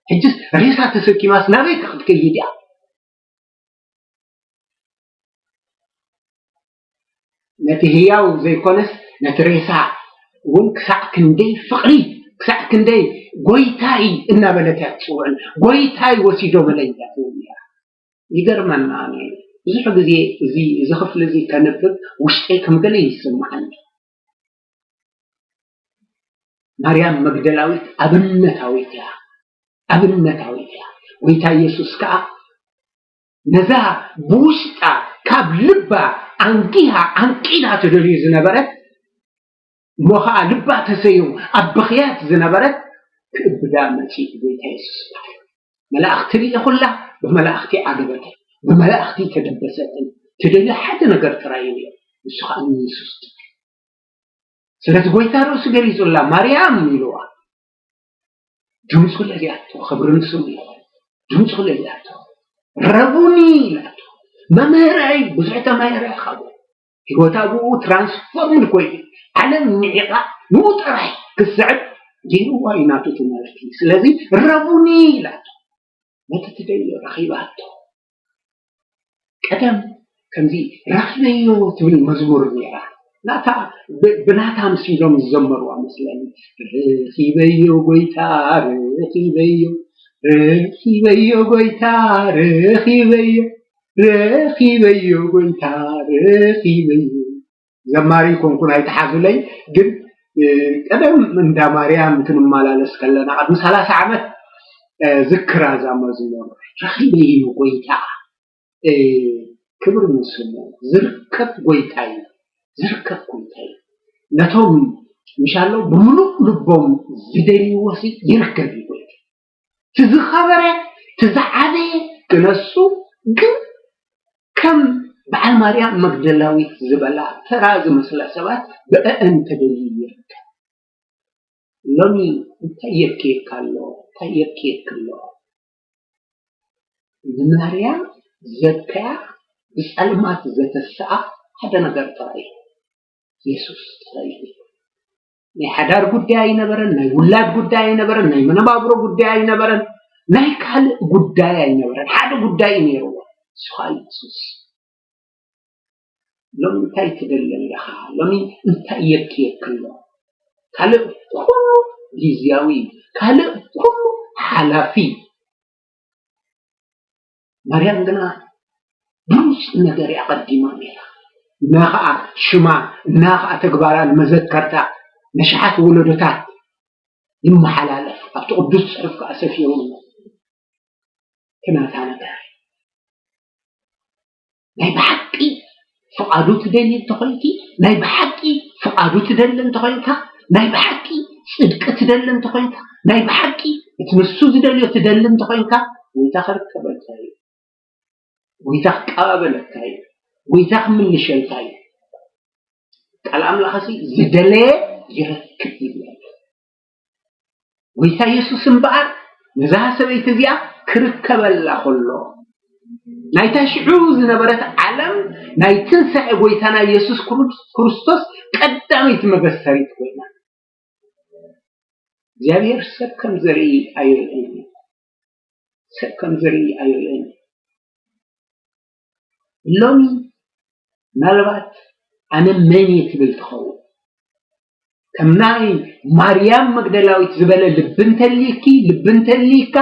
ሕጅስ ሬሳ ተሰኪማስ ናበይ ከ ክትከይድ እያ? ነቲ ህያው ዘይኮነስ ነቲ ሬሳ እውን ክሳዕ ክንደይ ፍቕሪ ክሳዕ ክንደይ ጎይታይ እናበለት እያ ትፅውዕን ጎይታይ ወሲዶ በለይ እያ ትብል ነራ። ይገርመና ነይሩ። ብዙሕ ግዜ እዚ እዚ ክፍሊ እዚ ከንብብ ውሽጠይ ከም ገለ ይስምዓኒ። ማርያም መግደላዊት ኣብነታዊት እያ። ኣብነታዊት እያ። ጎይታ ኢየሱስ ከኣ ነዛ ብውሽጣ ካብ ልባ ኣንጊሃ ዓንቂዳ ትደልዩ ዝነበረት እሞ ኸዓ ልባ ተሰይሩ ኣብ ብኽያት ዝነበረት ክእብዳ መጺኡ ጎይታ የሱስ በዓል። መላእኽቲ ርኢኹላ፣ ብመላእኽቲ ዓገበትን ብመላእኽቲ ተደበሰትን። ትደልዮ ሓደ ነገር ጥራይ እዩ፣ ንሱ ኸዓ ንየሱስ ጥራይ። ስለዚ ጎይታ ርእሱ ገሊጹላ፣ ማርያም ኢልዋ። ድምፁ ለልያቶ፣ ክብሪ ንስሙ ይኹን። ድምፁ ለልያቶ፣ ረቡኒ ኢላቶ። መምህረይ፣ ብዙሕ ተማሂረ ካብ ህይወታ ብኡ ትራንስፎርምድ ኮይኑ ዓለም ንዒቓ ንኡ ጥራይ ክስዕብ ገይርዋ እዩ ናቱ ትምህርቲ። ስለዚ ረቡኒ ኢላቶ፣ ነቲ ትደልዮ ረኺባቶ። ቀደም ከምዚ ረኺበዮ ትብል መዝሙር ነይራ። ናታ ብ- ብናታ ምስ ኢሎም ዝዘመርዋ መስለኒ። ረኺበዮ ጎይታ ረኺበዮ ረኺበዮ ጎይታ ረኺበዮ ረኺበዮ ጎይታ ረኺበዮ። ዘማሪ ኮንኩን ኣይተሓዙለይ፣ ግን ቀደም እንዳ ማርያም ክንመላለስ ከለና ቅድሚ ሰላሳ ዓመት ዝክራ እዛ መዝሙር። ረኺበዮ ጎይታ ክብሪ ንስሙ። ዝርከብ ጎይታ እዩ። ዝርከብ ጎይታ እዩ። ነቶም ምሻሎ ብምሉእ ልቦም ዝደልይዎ ሲ ይርከብ እዩ ጎይታ። ትዝኸበረ ትዝዓበየ ክነሱ ግን ከም በዓል ማርያም መግደላዊት ዝበላ ተራ ዝመስላ ሰባት ብእአን ተደልዩ ይርከብ። ሎሚ እንታይ የብክየካ ኣሎ? እንታይ የብክየኪ ኣሎ? ንማርያም ዘብከያ ብጸልማት ዘተስኣ ሓደ ነገር ጥራይ እዩ። የሱስ ጥራይ እዩ። ናይ ሓዳር ጉዳይ ኣይነበረን፣ ናይ ውላድ ጉዳይ ኣይነበረን፣ ናይ መነባብሮ ጉዳይ ኣይነበረን፣ ናይ ካልእ ጉዳይ ኣይነበረን። ሓደ ጉዳይ እዩ ነይርዎ፣ ንሱ ኸኣ የሱስ። ሎሚ እንታይ ትደሊ ኣለኻ? ሎሚ እንታይ የብክየኪ ኣሎ? ካልእ ኩሉ ግዝያዊ፣ ካልእ ኩሉ ሓላፊ። ማርያም ግና ብሉጽ ነገር እያ ኣቐዲማ ነይራ። እና ኸኣ ሽማ፣ እና ኸኣ ተግባራ ንመዘከርታ ነሽሓት ወለዶታት ይመሓላለፍ፣ ኣብቲ ቅዱስ ጽሑፍ ከኣ ሰፊሩ ኣሎ። እቲ ናታ ነገር ናይ ብሓቂ ፍቓዱ ትደሊ እንተኾይንኪ፣ ናይ ብሓቂ ፍቓዱ ትደሊ እንተኾይንካ፣ ናይ ብሓቂ ጽድቂ ትደሊ እንተኾይንካ፣ ናይ ብሓቂ እቲ ንሱ ዝደልዮ ትደሊ እንተኾይንካ፣ ጎይታ ክርከበልካ እዩ። ጎይታ ክቀባበለካ እዩ። ጎይታ ክምልሸልካ እዩ። ቃል ኣምላኽሲ ዝደለየ ይረክብ ይብል። ጎይታ የሱስ እምበኣር ነዛ ሰበይቲ እዚኣ ክርከበላ ከሎ፣ ናይታ ሽዑ ዝነበረት ዓለም ናይ ትንሳኤ ጎይታና የሱስ ክሩ-፣ ክርስቶስ ቀዳመይቲ መበሰሪት ኮይና። እግዚኣብሔር ሰብ ከም ዘርኢ ኣይርእን እዩ። ሰብ ከም ዘርኢ ኣይርእን እዩ። ሎሚ ምናልባት ኣነ መን እየ ትብል ትኸውን። ከም ናይ ማርያም መግደላዊት ዝበለ ልቢ እንተልይኪ፣ ልቢ እንተልይካ፣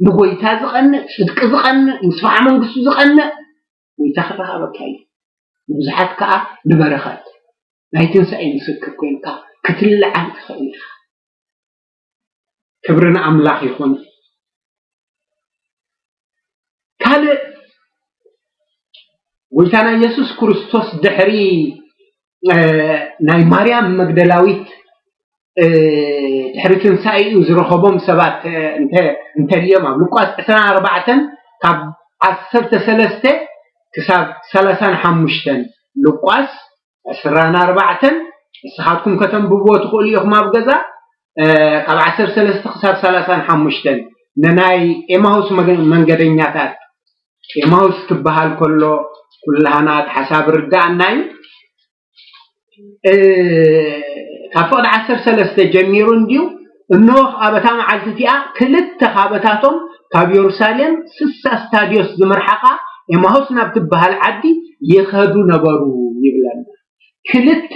ንጎይታ ዝቐንእ፣ ጽድቂ ዝቐንእ፣ ምስፋሕ መንግስቱ ዝቐንእ ጎይታ ክረኸበካ እዩ። ንብዙሓት ከኣ ንበረኸት ናይ ትንሳኤ ምስክር ኮይንካ ክትለዓል ትኽእል ኢኻ። ክብሪ ንኣምላኽ ይኹን። ካልእ ጎይታና የሱስ ክርስቶስ ድሕሪ፣ እ፣ ናይ ማርያም መግደላዊት፣ እ፣ ድሕሪ ትንሳኤኡ ዝረኸቦም ሰባት፣ እ፣ እንተ-፣ እንተልዮም ኣብ ሉቃስ ዕስራን ኣርባዕተን ካብ ዓሰርተ ሰለስተ ክሳብ ሰላሳን ሓሙሽተን፣ ሉቃስ ዕስራን ኣርባዕተን፣ ንስኻትኩም ከተንብብዎ ትኽእሉ ኢኹም ኣብ ገዛ፣ እ፣ ካብ ዓሰርተ ሰለስተ ክሳብ ሰላሳን ሓሙሽተን፣ ንናይ ኤማሁስ መገ-፣ መንገደኛታት፣ ኤማሁስ ክበሃል ከሎ ኩላህና እቲ ሓሳብ ርዳእና እዩ። እ፣ ካብ ፍቕዲ ዓሰርተ ሰለስተ ጀሚሩ እንድዩ፣ እንሆ ኣብ እታ መዓልቲ እቲኣ ክልተ ካበታቶም ካብ የሩሳሌም ስሳ ስታድዮስ ዝምርሓቓ ኤማሁስ ናብ ትበሃል ዓዲ ይኸዱ ነበሩ ይብለና። ክልተ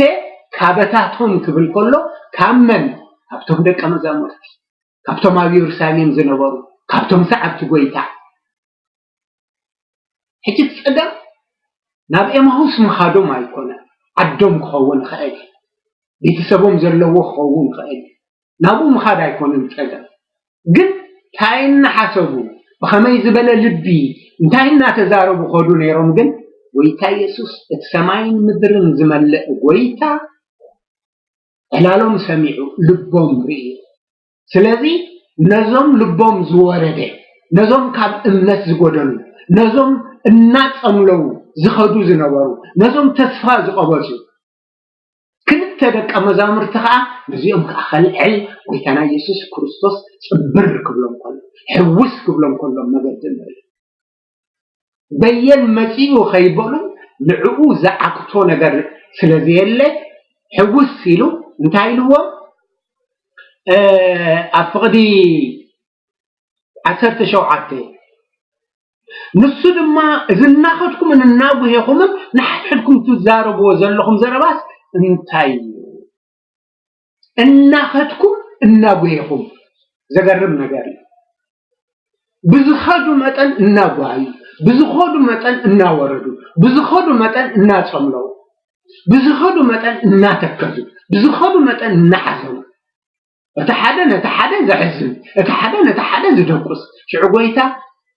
ካበታቶም ክብል ከሎ ካብ መን? ካብቶም ደቀ መዛሙርቲ፣ ካብቶም ኣብ የሩሳሌም ዝነበሩ፣ ካብቶም ሰዓብቲ ጎይታ። ሕጂ እቲ ጸገም ናብ ኤማሁስ ምኻዶም ኣይኮነን፣ ዓዶም ክኸውን ይኽእል እዩ፣ ቤተሰቦም ዘለዎ ክኸውን ይኽእል እዩ። ናብኡ ምኻድ ኣይኮነን ጸገም። ግን እንታይ እናሓሰቡ፣ ብኸመይ ዝበለ ልቢ፣ እንታይ እናተዛረቡ ኸዱ ነይሮም? ግን ጎይታ የሱስ፣ እቲ ሰማይን ምድርን ዝመልእ ጎይታ፣ ዕላሎም ሰሚዑ፣ ልቦም ርእዩ። ስለዚ ነዞም ልቦም ዝወረደ፣ ነዞም ካብ እምነት ዝጎደሉ፣ ነዞም እናጸምለዉ ዝኸዱ ዝነበሩ፣ ነዞም ተስፋ ዝቐበጹ ክልተ ደቀ መዛሙርቲ ከኣ ነዚኦም ከኣ ከልዕል ጎይታና የሱስ ክርስቶስ ጽብር ክብሎም ከሎ፣ ሕውስ ክብሎም ከሎ መገዲ ንርኢ። በየን መጺኡ ከይበሉ ንዕኡ ዝዓግቶ ነገር ስለ ዘየለ ሕውስ ኢሉ እንታይ ኢልዎም? እ፣ ኣብ ፍቕዲ ዓሰርተ ሸውዓተ፣ ንሱ ድማ፣ "እዚ እናኸድኩምን እናጉሄኹምን ንሓድሕድኩም ትዛረብዎ ዘለኹም ዘረባስ እንታይ እዩ?" እናኸድኩም እናጉሄኹም፣ ዘገርም ነገር እዩ። ብዝኸዱ መጠን እናጓሃዩ፣ ብዝኸዱ መጠን እናወረዱ፣ ብዝኸዱ መጠን እናጸምለዉ፣ ብዝኸዱ መጠን እናተከዙ፣ ብዝኸዱ መጠን እናሓዘኑ፣ እቲ ሓደ ነቲ ሓደ ዘሕዝን፣ እቲ ሓደ ነቲ ሓደ ዝደቁስ። ሽዑ ጎይታ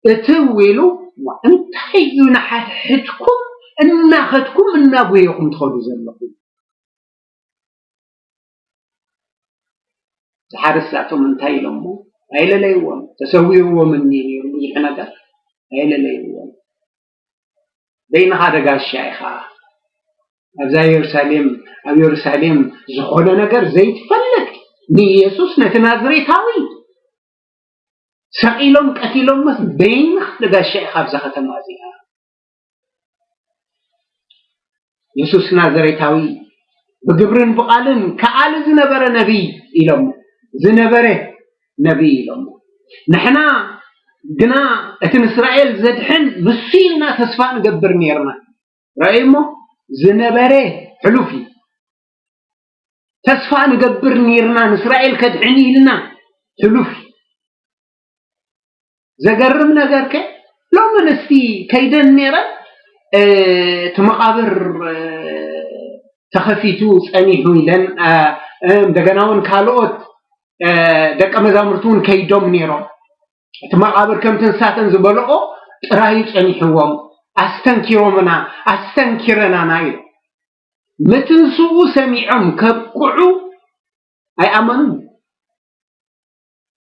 እትው ኢሉ፣ "ዋ፣ እንታይ እዩ ንሓድሕድኩም እናኸድኩም እናጎየኹም ትኸዱ ዘለኹም?" ዝሓርስ ኣቶም እንታይ ኢሎሞ? ኣይለለይዎም። ተሰዊርዎም እኒ ነይሩ ብዙሕ ነገር። ኣይለለይዎም። በይንኻ ደጋሻ ኢኻ። ኣብዛ የሩሳሌም፣ ኣብ የሩሳሌም ዝኾነ ነገር ዘይትፈልጥ ንኢየሱስ ነቲ ናዝሬታዊ ሰቒሎም ቀቲሎሞስ በይንኻ ደጋሻ ኢኻ ኣብዛ ከተማ እዚኣ። የሱስ ናዝሬታዊ ብግብርን ብቓልን ከኣሊ ዝነበረ ነቢይ ኢሎሞ። ዝነበረ ነቢይ ኢሎሞ። ንሕና ግና እቲ ንእስራኤል ዘድሕን ንሱ ኢልና ተስፋ ንገብር ነይርና። ረኣይሞ ዝነበረ ሕሉፍ እዩ። ተስፋ ንገብር ነይርና ንእስራኤል ከድሕን ኢልና። ሕሉፍ እዩ። ዘገርም ነገር ከ ሎሚ ንስቲ ከይደን ነይረን እቲ መቓብር ተኸፊቱ ጸኒሑ ኢለን። እንደገና እውን ካልኦት ደቀ መዛሙርቲ እውን ከይዶም ነይሮም። እቲ መቓብር ከምቲ ንሳተን ዝበልኦ ጥራዩ ጸኒሕዎም፣ ኣስተንኪሮምና ኣስተንኪረናና ኢሎም። ምትንስኡ ሰሚዖም ከብቅዑ ኣይኣመኑን።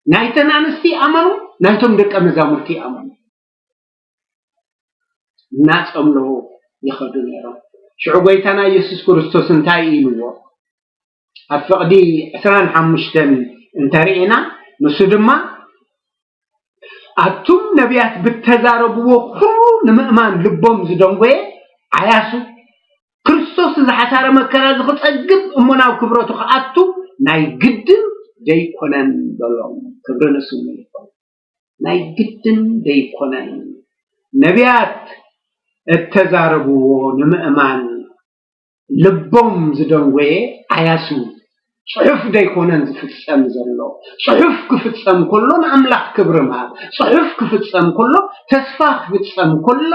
ናይተን ኣንስቲ ኣመኑ፣ ናይቶም ደቀ መዛሙርቲ ኣመኑ። እናጸምለዉ ይኸዱ ነይሮም። ሽዑ ጎይታና ኢየሱስ ክርስቶስ እንታይ ኢልዎ? ኣብ ፍቕዲ ዕስራን ሓሙሽተን እንተርኢና፣ ንሱ ድማ ኣቱም ነቢያት ብተዛረብዎ ኩሉ ንምእማን ልቦም ዝደንጎየ ዓያሱ፣ ክርስቶስ እዚ ሓሳረ መከራ እዚ ክጸግብ እሞ ናብ ክብረቱ ክኣቱ ናይ ግድን ደይኮነን በሎም። ክብሪ ንስሙ ይኹን። ናይ ግድን ደይኮነን። ነቢያት እተዛረብዎ ንምእማን ልቦም ዝደንጎየ ዓያሱ፣ ጽሑፍ ደይኮነን ዝፍጸም ዘሎ። ጽሑፍ ክፍጸም ከሎ ንኣምላኽ ክብሪ ምሃብ፣ ጽሑፍ ክፍጸም ከሎ፣ ተስፋ ክፍጸም ከሎ፣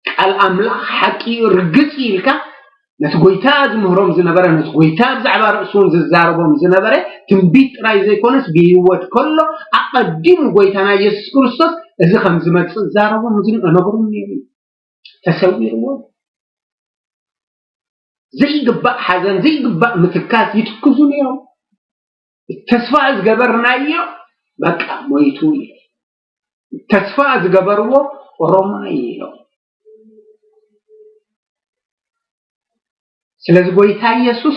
ቃል ኣምላኽ ሓቂ እዩ፣ ርግጽ እዩ ኢልካ ነቲ ጎይታ ዝምህሮም ዝነበረ፣ ነቲ ጎይታ ብዛዕባ ርእሱ እውን ዝዛረቦም ዝነበረ ትንቢት ጥራይ ዘይኮነስ፣ ብህይወት ከሎ ኣቐዲሙ ጎይታና ኢየሱስ ክርስቶስ እዚ ከም ዝመጽእ ዝዛረቦም ዝን-፣ ነግሮም ነይሩ እዩ። ተሰዊርዎም። ዘይግባእ ሓዘን፣ ዘይግባእ ምትካስ ይትክዙ ነይሮም። ተስፋ ዝገበርናዮ በቃ ሞይቱ እዩ። ተስፋ ዝገበርዎ ኦሮማይ እዮም። ስለዚ ጎይታ ኢየሱስ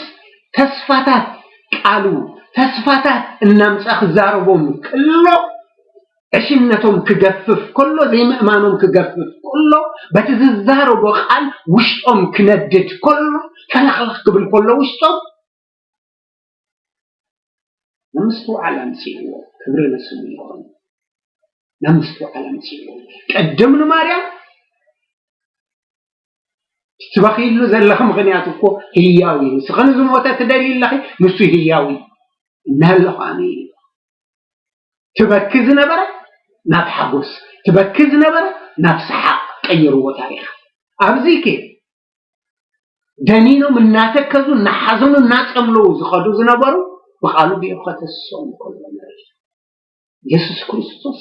ተስፋታት ቃሉ፣ ተስፋታት እናምጻ ክዛረቦም ከሎ፣ ዕሽነቶም ክገፍፍ ከሎ፣ ዘይምእማኖም ክገፍፍ ከሎ፣ በቲ ዝዛረቦ ቃል ውሽጦም ክነድድ ከሎ፣ ፈለኽለኽ ክብል ከሎ ውሽጦም፣ ንምስትውዓል ኣምጺእዎ። ክብሪ ንስሙ ይኹን። ንምስትውዓል ኣምጺእዎ። ቅድም ንማርያም ትበኺሉ ዘለኺ ምኽንያት እኮ ህያው እዩ። ንስኺ ንዝሞተ ትደልዩ ኣለኺ፣ ንሱ ህያው እዩ። እናሃለኹ ኣነ እዩ። ትበኪ ዝነበረ ናብ ሓጎስ፣ ትበኪ ዝነበረ ናብ ሰሓቕ ቀይርዎ ታሪኽ። ኣብዚ ከ ደኒኖም እናተከዙ፣ እናሓዘኑ፣ እናጸምለዉ ዝኸዱ ዝነበሩ ብቓሉ ብኡ ከተስኦም ከሎ ንርኢ። የሱስ ክርስቶስ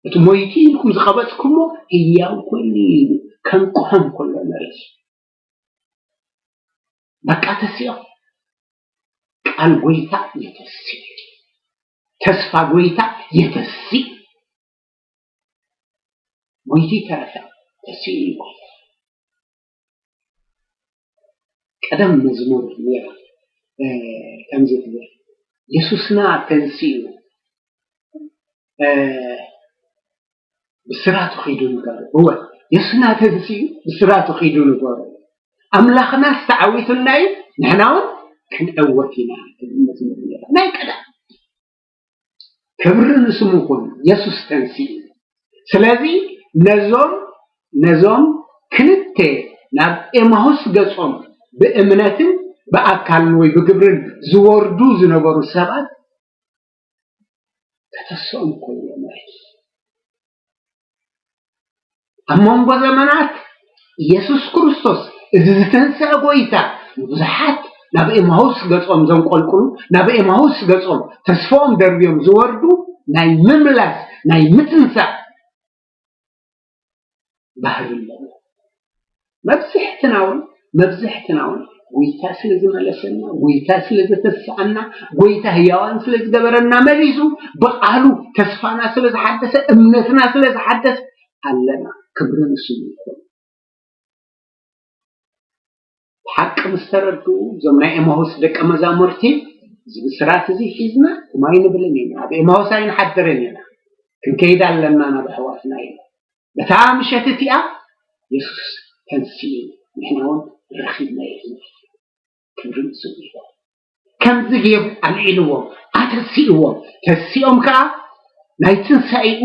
እቲ ሞይቱ ኢልኩም ዝቐበጽኩሞ ህያው ኮይኑ እዩ ኢሉ ከንቅሖም ከሎ ንርኢ። በቃ ተስኦም። ቃል ጎይታ የተሲ። ተስፋ ጎይታ የተሲ። ሞይቱ ይተረፈ፣ ተሲኡ እዩ። ቀደም መዝሙር ነይራ፣ እ፣ ከምዚ ትብል፣ "የሱስና ተንሲኡ፣ እ፣ ብስራቱ ኺዱ ንገሩ." እወ፣ የሱስና ተንሲኡ፣ ብስራቱ ኺዱ ንገሩ። ኣምላኽናስ ተዓዊቱልና እዩ፣ ንሕና እውን ክንዕወት ኢና፣ ትብል መዝሙር ነይራ። ናይ ቀደም። ክብሪ ንስሙ ይኹን። የሱስ ተንሲኡ። ስለዚ ነዞም፣ ነዞም ክልተ ናብ ኤማሁስ ገጾም ብእምነትን ብኣካልን ወይ ብግብርን ዝወርዱ ዝነበሩ ሰባት ከተስኦም ከሎ ንርኢ። ኣብ መንጎ ዘመናት የሱስ ክርስቶስ፣ እዚ ዝተንስአ ጎይታ፣ ንብዙሓት ናብ ኤማሁስ ገጾም ዘንቆልቁሉ፣ ናብ ኤማሁስ ገጾም ተስፋኦም ደርብዮም ዝወርዱ ናይ ምምላስ፣ ናይ ምትንሳእ ባህሪ ኣለዎ። መብዝሕትና እውን፣ መብዝሕትና እውን ጎይታ ስለ ዝመለሰና፣ ጎይታ ስለ ዘተስኣና፣ ጎይታ ህያዋን ስለ ዝገበረና፣ መሊሱ ብቓሉ ተስፋና ስለ ዝሓደሰ፣ እምነትና ስለ ዝሓደሰ ኣለና። ክብሪ ንስሙ ይኹን። ብሓቂ ምስ ተረድኡ፣ እዞም ናይ ኤማሁስ ደቀ መዛሙርቲ፣ እዚ ብስራት እዚ ሒዝና እሞ ኣይንብልን ኢና፣ ኣብ ኤማሁስ ኣይንሓድርን ኢና፣ ክንከይድ ኣለና ናብ ኣሕዋትና ኢሎም። በታ ምሸት እቲኣ የሱስ ተንሲኡ፣ ንሕና እውን ረኺብናዮ ኢና። ክብሪ ንስሙ ይኹን። ከምዚ ገይሩ ኣልዒልዎም፣ ኣተሲእዎም። ተሲኦም ከኣ ናይ ትንሳኤኡ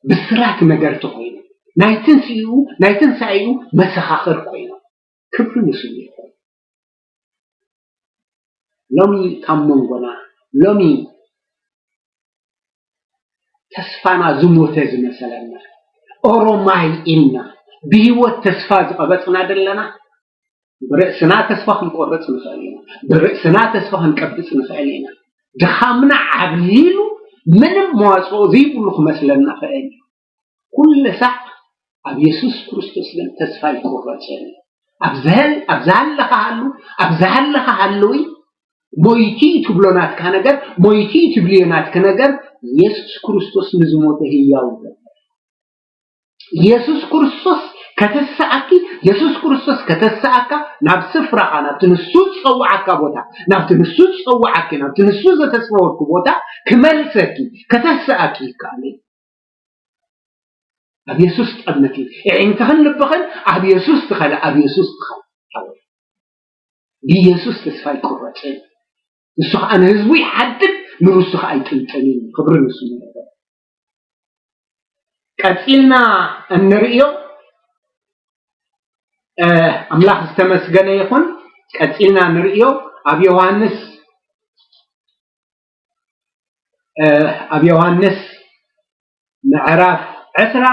ብስራት ነገርቲ ኮይኑ፣ ናይ ትንስኡ፣ ናይ ትንሳኤኡ መሰኻኽር ኮይኑ። ክብሪ ንስሙ ይኹን። ሎሚ ካብ መንጎና፣ ሎሚ ተስፋና ዝሞተ ዝመሰለና፣ ኦሮማይ ኢልና፣ ብህይወት ተስፋ ዝቐበጽና ዘለና፣ ብርእስና ተስፋ ክንቆርጽ ንኽእል ኢና። ብርእስና ተስፋ ክንቀብጽ ንኽእል ኢና። ድኻምና ዓብሊሉ ምንም መዋጽኦ ዘይብሉ ክመስለና ኽእል እዩ። ኩሉ ሳዕ ኣብ የሱስ ክርስቶስ ግን ተስፋ ኣይቁረጽን። ኣብ ዝህል-፣ ኣብ ዝሃለኻ ሃሉ፣ ኣብ ዝሃለኻ ሃለዊ፣ ሞይቲ ትብሎ ናትካ ነገር፣ ሞይቲ ትብልዮ ናትኪ ነገር፣ የሱስ ክርስቶስ ንዝሞተ ህያው ይገብር። የሱስ ክርስቶስ ከተስኣኪ፣ የሱስ ክርስቶስ ከተስኣካ፣ ናብ ስፍራኻ፣ ናብቲ ንሱ ዝጸውዓካ ቦታ፣ ናብቲ ንሱ ዝጸውዓኪ፣ ናብቲ ንሱ ዘተስፈወኪ ቦታ ክመልሰኪ፣ ከተስኣኪ ይከኣል እዩ። ኣብ የሱስ ጠመቲ፣ ኣዒንትኽን ልብኽን ኣብ የሱስ ትኸለ፣ ኣብ የሱስ ትኸለ። ብየሱስ ተስፋ ኣይቁረጽን። ንሱ ኸኣ ንህዝቡ ይሓድግ፣ ንርእሱ ኸኣ ኣይጥልጥልን። ክብሪ ንስሙ ይኹን። ቀጺልና እንርእዮ፣ እ፣ ኣምላኽ ዝተመስገነ ይኹን። ቀጺልና ንርእዮ፣ ኣብ ዮሃንስ፣ እ፣ ኣብ ዮሃንስ ምዕራፍ ዕስራ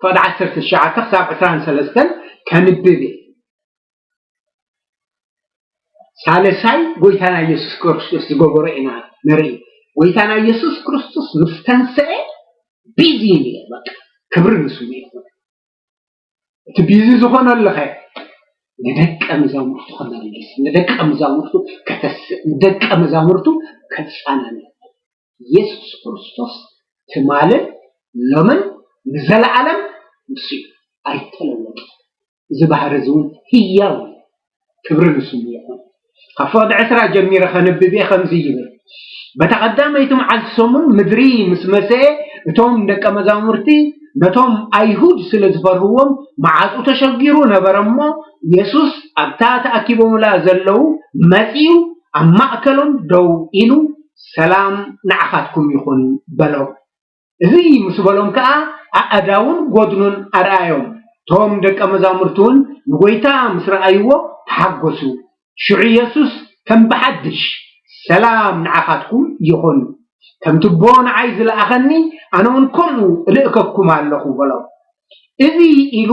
ፍቕዲ ዓሰርተ ትሽዓተ ክሳብ ዕስራን ሰለስተን ከንብብ እየ። ሳልሳይ ጎይታና ኢየሱስ ክርስቶስ ዝገበሮ ኢና ንርኢ። ጎይታና ኢየሱስ ክርስቶስ ምስ ተንስአ ቢዚ እዩ ነይሩ። በቃ ክብሪ ንስሙ ይኹን። እቲ ቢዚ ዝኾነሉ ኸ ንደቀ መዛሙርቱ ክመልስ፣ ንደቀ መዛሙርቱ ከተስእ፣ ንደቀ መዛሙርቱ ከጻናንዕ። ኢየሱስ ክርስቶስ ትማልን ሎምን ንዘለዓለም ንሱ እዩ፣ ኣይተለወጠን። እዚ ባህሪ እዚ እውን ህያው እዩ። ክብሪ ንስሙ ይኹን። ካብ ፍቕዲ ዕስራ ጀሚረ ከንብብ እየ፣ ከምዚ ይብል። በታ ቀዳመይቲ መዓልቲ ሰሙን ምድሪ ምስ መሰየ፣ እቶም ደቀ መዛሙርቲ ነቶም ኣይሁድ ስለ ዝፈርህዎም፣ መዓጹ ተሸጊሩ ነበረ እሞ፣ የሱስ ኣብታ ተኣኪቦምላ ዘለዉ መጺኡ፣ ኣብ ማእከሎም ደው ኢሉ፣ "ሰላም ንዓኻትኩም ይኹን" በሎም። እዚ ምስ በሎም ከኣ ኣእዳውን ጐድኑን ኣርኣዮም። እቶም ደቀ መዛሙርቲ እውን ንጐይታ ምስ ረኣይዎ ተሓጐሱ። ሽዑ የሱስ ከም ብሓድሽ፣ "ሰላም ንዓኻትኩም ይኹን። ከምቲ ኣቦ ንዓይ ዝለኣኸኒ፣ ኣነ እውን ከምኡ እልእከኩም ኣለኹ" በሎም። እዚ ኢሉ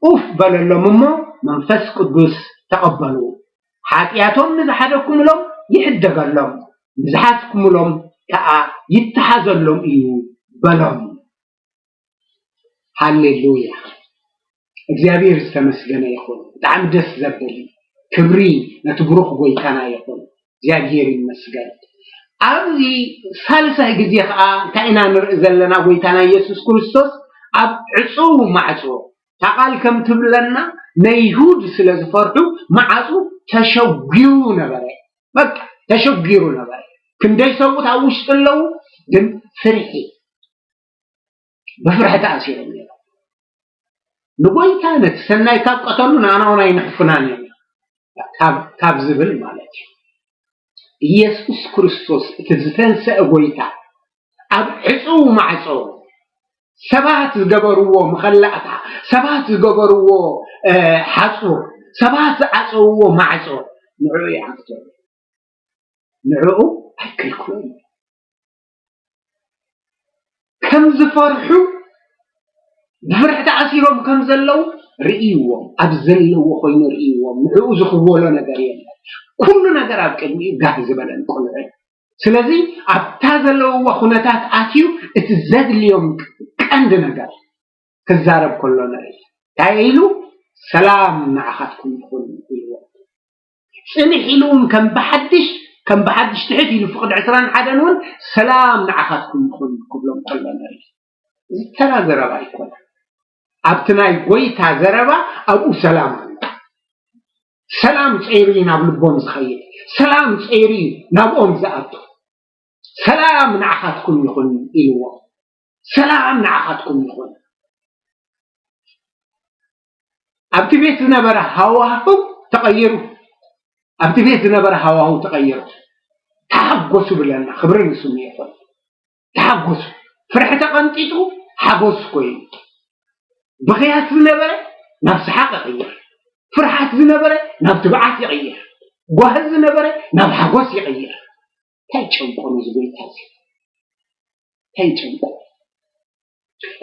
ኡፍ በለሎም እሞ መንፈስ ቅዱስ ተቐበሉ። "ሓጢኣቶም ንዝሓደኩምሎም ይሕደገሎም፣ ንዝሓዝኩምሎም ከኣ ይተሓዘሎም እዩ" በሎም። ሃሌሉያ! እግዚኣብሔር ዝተመስገነ ይኹን። ብጣዕሚ ደስ ዘብል እዩ። ክብሪ ነቲ ብሩኽ ጎይታና ይኹን። እግዚኣብሔር ይመስገን። ኣብዚ ሳልሳይ ግዜ ኸኣ እንታይ ኢና ንርኢ ዘለና? ጎይታና ኢየሱስ ክርስቶስ ኣብ ዕጹው ማዕጾ፣ እታ ቃል ከም ትብለና፣ ነይሁድ ስለ ዝፈርሑ መዓጹ ተሸጒሩ ነበረ። በቃ ተሸጒሩ ነበረ። ክንደይ ሰብኡት ኣብ ውሽጢ ኣለዉ፣ ግን ፍርሒ፣ ብፍርሒ ተኣሲሮም ነይሮም። ንጎይታ ነቲ ሰናይ ካብ ቀተሉ ንኣና እውን ኣይንሕፉናን እዮም ካብ፣ ካብ ዝብል ማለት እዩ። ኢየሱስ ክርስቶስ እቲ ዝተንሰአ ጎይታ ኣብ ዕጹው ማዕጾ ሰባት ዝገበርዎ መኸላእታ፣ ሰባት ዝገበርዎ፣ እ፣ ሓጹር፣ ሰባት ዝዓጸውዎ ማዕጾ ንዕኡ ይዓግቶ። ንዕኡ ኣይክልክሎን። ከም ዝፈርሑ፣ ብፍርሒ ተኣሲሮም ከም ዘለዉ ርእይዎም፣ ኣብ ዘለዎ ኮይኑ ርእይዎም። ንዕኡ ዝኽወሎ ነገር የለን። ኩሉ ነገር ኣብ ቅድሚኡ ጋህ ዝበለን ቁልዑ። ስለዚ ኣብታ ዘለውዋ ኩነታት ኣትዩ እቲ ዘድልዮም ቀንዲ ነገር ክዛረብ ከሎ ንርኢ። እንታይ ኢሉ? "ሰላም ንዓኻትኩም ይኹን" ኢልዎም። ጽንሕ ኢሉ እውን ከም ብሓድሽ፣ ከም ብሓድሽ ትሕት ኢሉ ፍቕዲ ዕስራን ሓደን እውን "ሰላም ንዓኻትኩም ይኹን" ክብሎም ከሎ ንርኢ። እዚ ተራ ዘረባ ኣይኮነን። ኣብቲ ናይ ጎይታ ዘረባ ኣብኡ ሰላም ኣሎ። ሰላም ጸይሩ እዩ ናብ ልቦም ዝኸይድ። ሰላም ጸይሩ እዩ ናብኦም ዝኣቱ። "ሰላም ንዓኻትኩም ይኹን" ኢልዎም። ሰላም ንዓኻትኩም ይኹን። ኣብቲ ቤት ዝነበረ ሃዋህው ተቐይሩ። ኣብቲ ቤት ዝነበረ ሃዋህው ተቐይሩ። ተሓጎሱ ብለና፣ ክብሪ ንስሙ ይኹን። ተሓጎሱ። ፍርሒ ተቐንጢጡ ሓጎስ ኮይኑ። ብኽያት ዝነበረ ናብ ሰሓቕ ይቕየር። ፍርሓት ዝነበረ ናብ ትብዓት ይቕየር። ጓሂ ዝነበረ ናብ ሓጎስ ይቕየር። እንታይ ጨንቆ ነዚ ጎይታ እዚ? እንታይ ጨንቆ?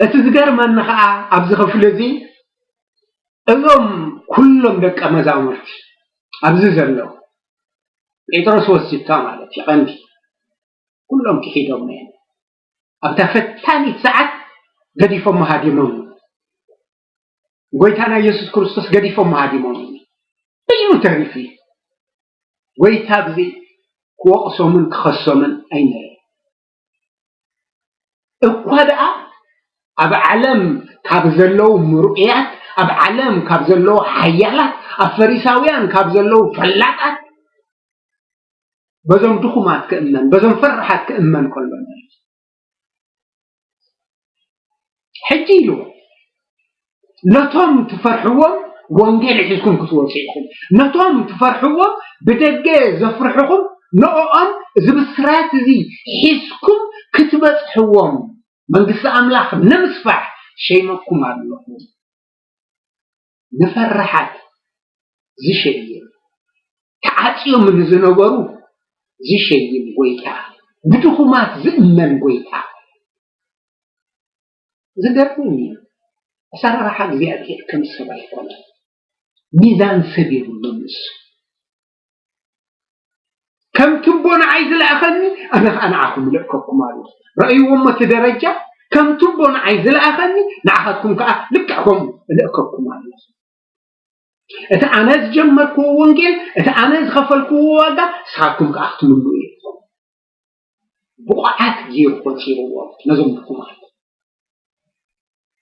እቲ ዝገርመኒ ኸኣ ኣብዚ ክፍሊ እዚ እዞም ኩሎም ደቀ መዛሙርቲ ኣብዚ ዘለዉ፣ ጴጥሮስ ወሲድካ ማለት እዩ፣ ቀንዲ ኩሎም ክሒዶም እዮም። ኣብታ ፈታኒት ሰዓት ገዲፎም ሃዲሞም። ጎይታና ኢየሱስ ክርስቶስ ገዲፎም ሃዲሞም። በይኑ ተሪፉ እዩ። ጎይታ ብዚ ክወቕሶምን ክኸሶምን ኣይንርኢ። እኳ ደኣ ኣብ ዓለም ካብ ዘለዉ ምርኡያት፣ ኣብ ዓለም ካብ ዘለዉ ሓያላት፣ ኣብ ፈሪሳውያን ካብ ዘለዉ ፈላጣት፣ በዞም ድኹማት ክእመን፣ በዞም ፈራሓት ክእመን ከሎ፣ ሕጂ ኢሉ፣ ነቶም ትፈርሕዎም ወንጌል ሒዝኩም ክትወፁ ኢኹም። ነቶም ትፈርሕዎም፣ ብደገ ዘፍርሕኹም፣ ንዕኦም እዚ ብስራት እዚ ሒዝኩም ክትበፅሕዎም፣ መንግስቲ ኣምላኽ ንምስፋሕ ሸይመኩም ኣለኹ። ንፈራሓት ዝሸይም፣ ተዓጽዮም ንዝነበሩ ዝሸይም ጎይታ፣ ብድኹማት ዝእመን ጎይታ። ዝገርም እዩ። ኣሰራርሓ እግዚኣብሔር ከም ሰብ ኣይኮነን። ሚዛን ሰብ የብሉን ንሱ። ከም ትቦ ንዓይ ዝለኣኸኒ፣ ኣነ ኸኣ ንዓኹም እልእከኩም ኣለኹ። ረእይዎ እሞ እቲ ደረጃ፣ ከም ትቦ ንዓይ ዝለኣኸኒ፣ ንዓኻትኩም ከኣ ልክዕ ከምኡ እልእከኩም ኣለኹ። እቲ ኣነ ዝጀመርክዎ ወንጌል፣ እቲ ኣነ ዝኸፈልክዎ ዋጋ፣ ንስኻትኩም ከኣ ክትምልኡ ኢኹም። ብቑዓት ገይሩ ቆጺርዎ ነዞም ድኹማት።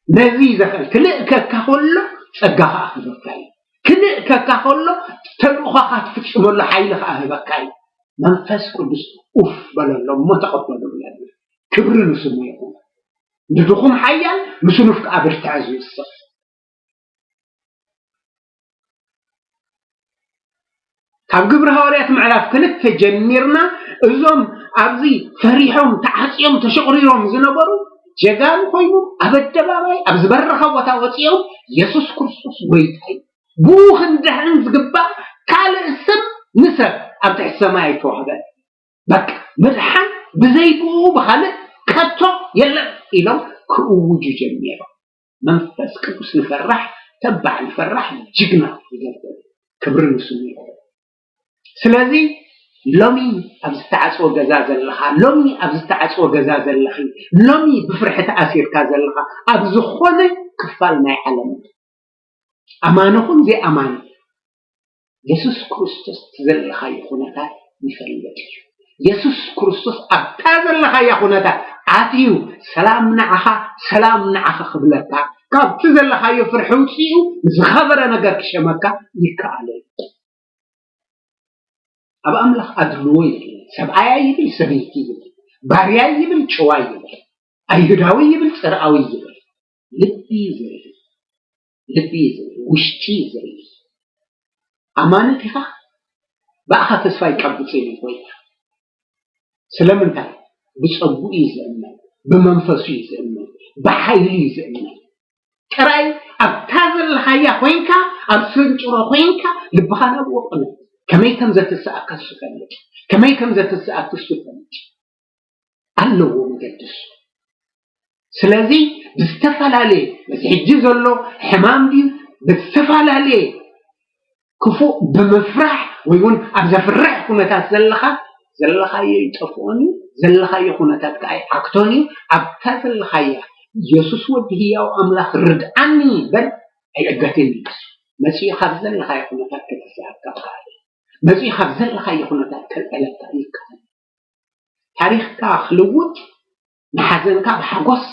ነዚ ዘኽእል ክልእከካ ከሎ ጸጋ ከኣ ክህበካ እዩ። ክልእከካ ከሎ ተልእኾኻ ትፍጽመሉ ሓይሊ ከኣ ህበካ እዩ። መንፈስ ቅዱስ ኡፍ በለሎም እሞ ተቐበሉ ብለና። ክብሪ ንስሙ ይኹን። ንድኹም ሓያል፣ ንስኑፍ ከኣ ብርትዐ ዝውስኽ። ካብ ግብሪ ሃዋርያት ምዕራፍ ክልተ ጀሚርና እዞም ኣብዚ ፈሪሖም፣ ተዓጽዮም፣ ተሸቑሪሮም ዝነበሩ ጀጋኑ ኮይኖም ኣብ ኣደባባይ ኣብ ዝበረኸ ቦታ ወጺኦም የሱስ ክርስቶስ ጎይታ እዩ፣ ብኡ ክንድሕን ዝግባእ ካልእ ስም ንሰብ ኣብ ትሕቲ ሰማይ ኣይተዋህበን። በቃ ምድሓን ብዘይ ብኡ ብኻልእ ከቶ የለን ኢሎም ክእውጁ ጀሚሮም። መንፈስ ቅዱስ ንፈራሕ፣ ተባዕ ንፈራሕ ጅግና ይገብር። ክብሪ ንስሙ ይኹን። ስለዚ ሎሚ ኣብ ዝተዓጽወ ገዛ ዘለኻ፣ ሎሚ ኣብ ዝተዓጽወ ገዛ ዘለኺ፣ ሎሚ ብፍርሒ ተኣሲርካ ዘለኻ፣ ኣብ ዝኾነ ክፋል ናይ ዓለም ኣማኒ ኹን ዘይኣማኒ፣ የሱስ ክርስቶስ እቲ ዘለኻዮ ኩነታት ይፈልጥ እዩ። የሱስ ክርስቶስ ኣብታ ዘለኻያ ኩነታት ኣትዩ ሰላም ንዓኻ፣ ሰላም ንዓኻ ክብለካ፣ ካብቲ ዘለኻዮ ፍርሒ ውፅኡ ንዝኸበረ ነገር ክሸመካ ይከኣሎ እዩ። ኣብ ኣምላኽ ኣድልዎ የለን። ሰብኣያ ይብል፣ ሰበይቲ ይብል፣ ባርያ ይብል፣ ጭዋ ይብል፣ ኣይሁዳዊ ይብል፣ ጽርኣዊ ይብል፣ ልቢ እዩ ዝርኢ። ልቢ እዩ ዝርኢ፣ ውሽጢ እዩ ዝርኢ። ኣማኒ ዲኻ? ብኣኻ ተስፋ ኣይቀብጽን እዩ ጎይታ። ስለምንታይ? ብጸጉኡ እዩ ዝእመን፣ ብመንፈሱ እዩ ዝእመን፣ ብሓይሉ እዩ ዝእመን። ጥራይ ኣብታ ዘለኻያ ኮይንካ፣ ኣብ ስንጭሮ ኮይንካ፣ ልብኻ ናብኡ ቅነ። ከመይ ከም ዘትስኣካ እሱ ይፈልጥ፣ ከመይ ከም ዘትስኣኪ እሱ ይፈልጥ። ኣለዎ መገዲ እሱ። ስለዚ ብዝተፈላለየ፣ በዚ ሕጂ ዘሎ ሕማም ድዩ፣ ብዝተፈላለየ ክፉእ ብምፍራሕ ወይ እውን ኣብ ዘፍርሕ ኩነታት ዘለኻ፣ ዘለኻዮ ይጠፍኦን እዩ፣ ዘለኻዮ ኩነታት ከኣ ይዓግቶን እዩ። ኣብታ ዘለኻያ፣ የሱስ ወዲ ህያው ኣምላኽ ርድኣኒ በል፣ ኣይዕገትን እዩ። መጺኡ ካብ ዘለኻዮ ኩነታት ከተስኣካ ይከኣል እዩ። መጺኡ ካብ ዘለኻዮ ኩነታት ከልዕለካ ይከኣል እዩ። ታሪኽካ ክልውጥ፣ ንሓዘንካ ብሓጎስ፣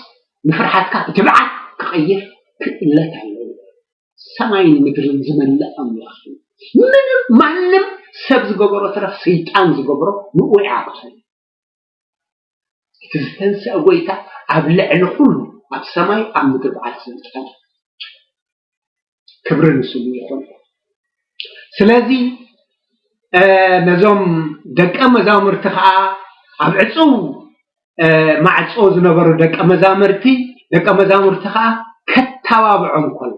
ንፍርሓትካ ብትብዓት ክቐይር ክእለት ኣለዎ። ሰማይን ምድርን ዝመልእ ኣምላኽ እዩ። ምንም፣ ማንም ሰብ ዝገበሮ ትረፍ ሰይጣን ዝገብሮ ንኡ ይዓግቶ። እቲ ዝተንስአ ጎይታ ኣብ ልዕሊ ኩሉ፣ ኣብ ሰማይ ኣብ ምድሪ በዓል ስልጣን። ክብሪ ንስሙ ይኹን። ስለዚ፣ እ፣ ነዞም ደቀ መዛሙርቲ ኸዓ ኣብ ዕጹው፣ እ፣ ማዕጾ ዝነበሩ ደቀ መዛሙርቲ፣ ደቀ መዛሙርቲ ኸዓ ከተባብዖም ከሎ፣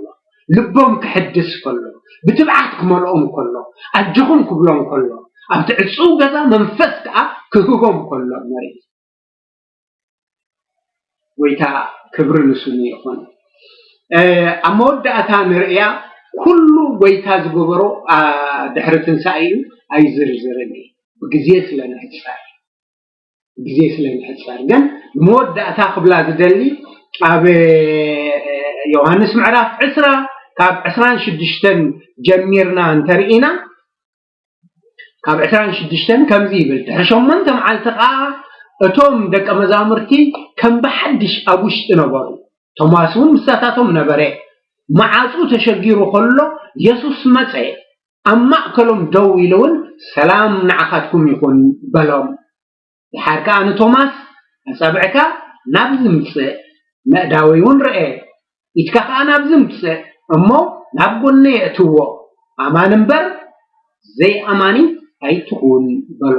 ልቦም ክሕድስ ከሎ፣ ብትብዓት ክመልኦም ከሎ፣ ኣጆኹም ክብሎም ከሎ፣ ኣብቲ ዕጹው ገዛ መንፈስ ከኣ ክህቦም ከሎ ንርኢ። ጎይታ ክብሪ ንስሙ ይኹን። እ፣ ኣብ መወዳእታ ንርእያ፣ ኩሉ ጎይታ ዝገበሮ ድሕሪ ትንሳኤኡ ኣይዝርዝርን እየ፣ ብግዜ ስለ ንሕጸር። ግዜ ስለ ንሕጸር ግን ንመወዳእታ ክብላ ዝደሊ፣ ኣብ ዮሃንስ ምዕራፍ ዕስራ ካብ ዕስራን ሽዱሽተን ጀሚርና እንተርኢና፣ ካብ ዕስራን ሽዱሽተን ከምዚ ይብል፣ ድሕሪ ሸሞንተ መዓልቲ ኸዓ እቶም ደቀ መዛሙርቲ ከም ብሓድሽ ኣብ ውሽጢ ነበሩ፣ ቶማስ እውን ምሳታቶም ነበረ። መዓጹ ተሸጊሩ ከሎ የሱስ መጸ፣ ኣብ ማእከሎም ደው ኢሉ እውን ሰላም ንዓኻትኩም ይኹን በሎም። ድሓር ከኣ ንቶማስ፣ ኣጻብዕካ ናብዚ ምጽእ፣ መእዳወይ እውን ርአ፣ ኢድካ ከኣ ናብዚ ምጽእ እሞ ናብ ጎነይ ኣእትዎ፣ ኣማኒ እምበር ዘይኣማኒ ኣይትኹን በሎ።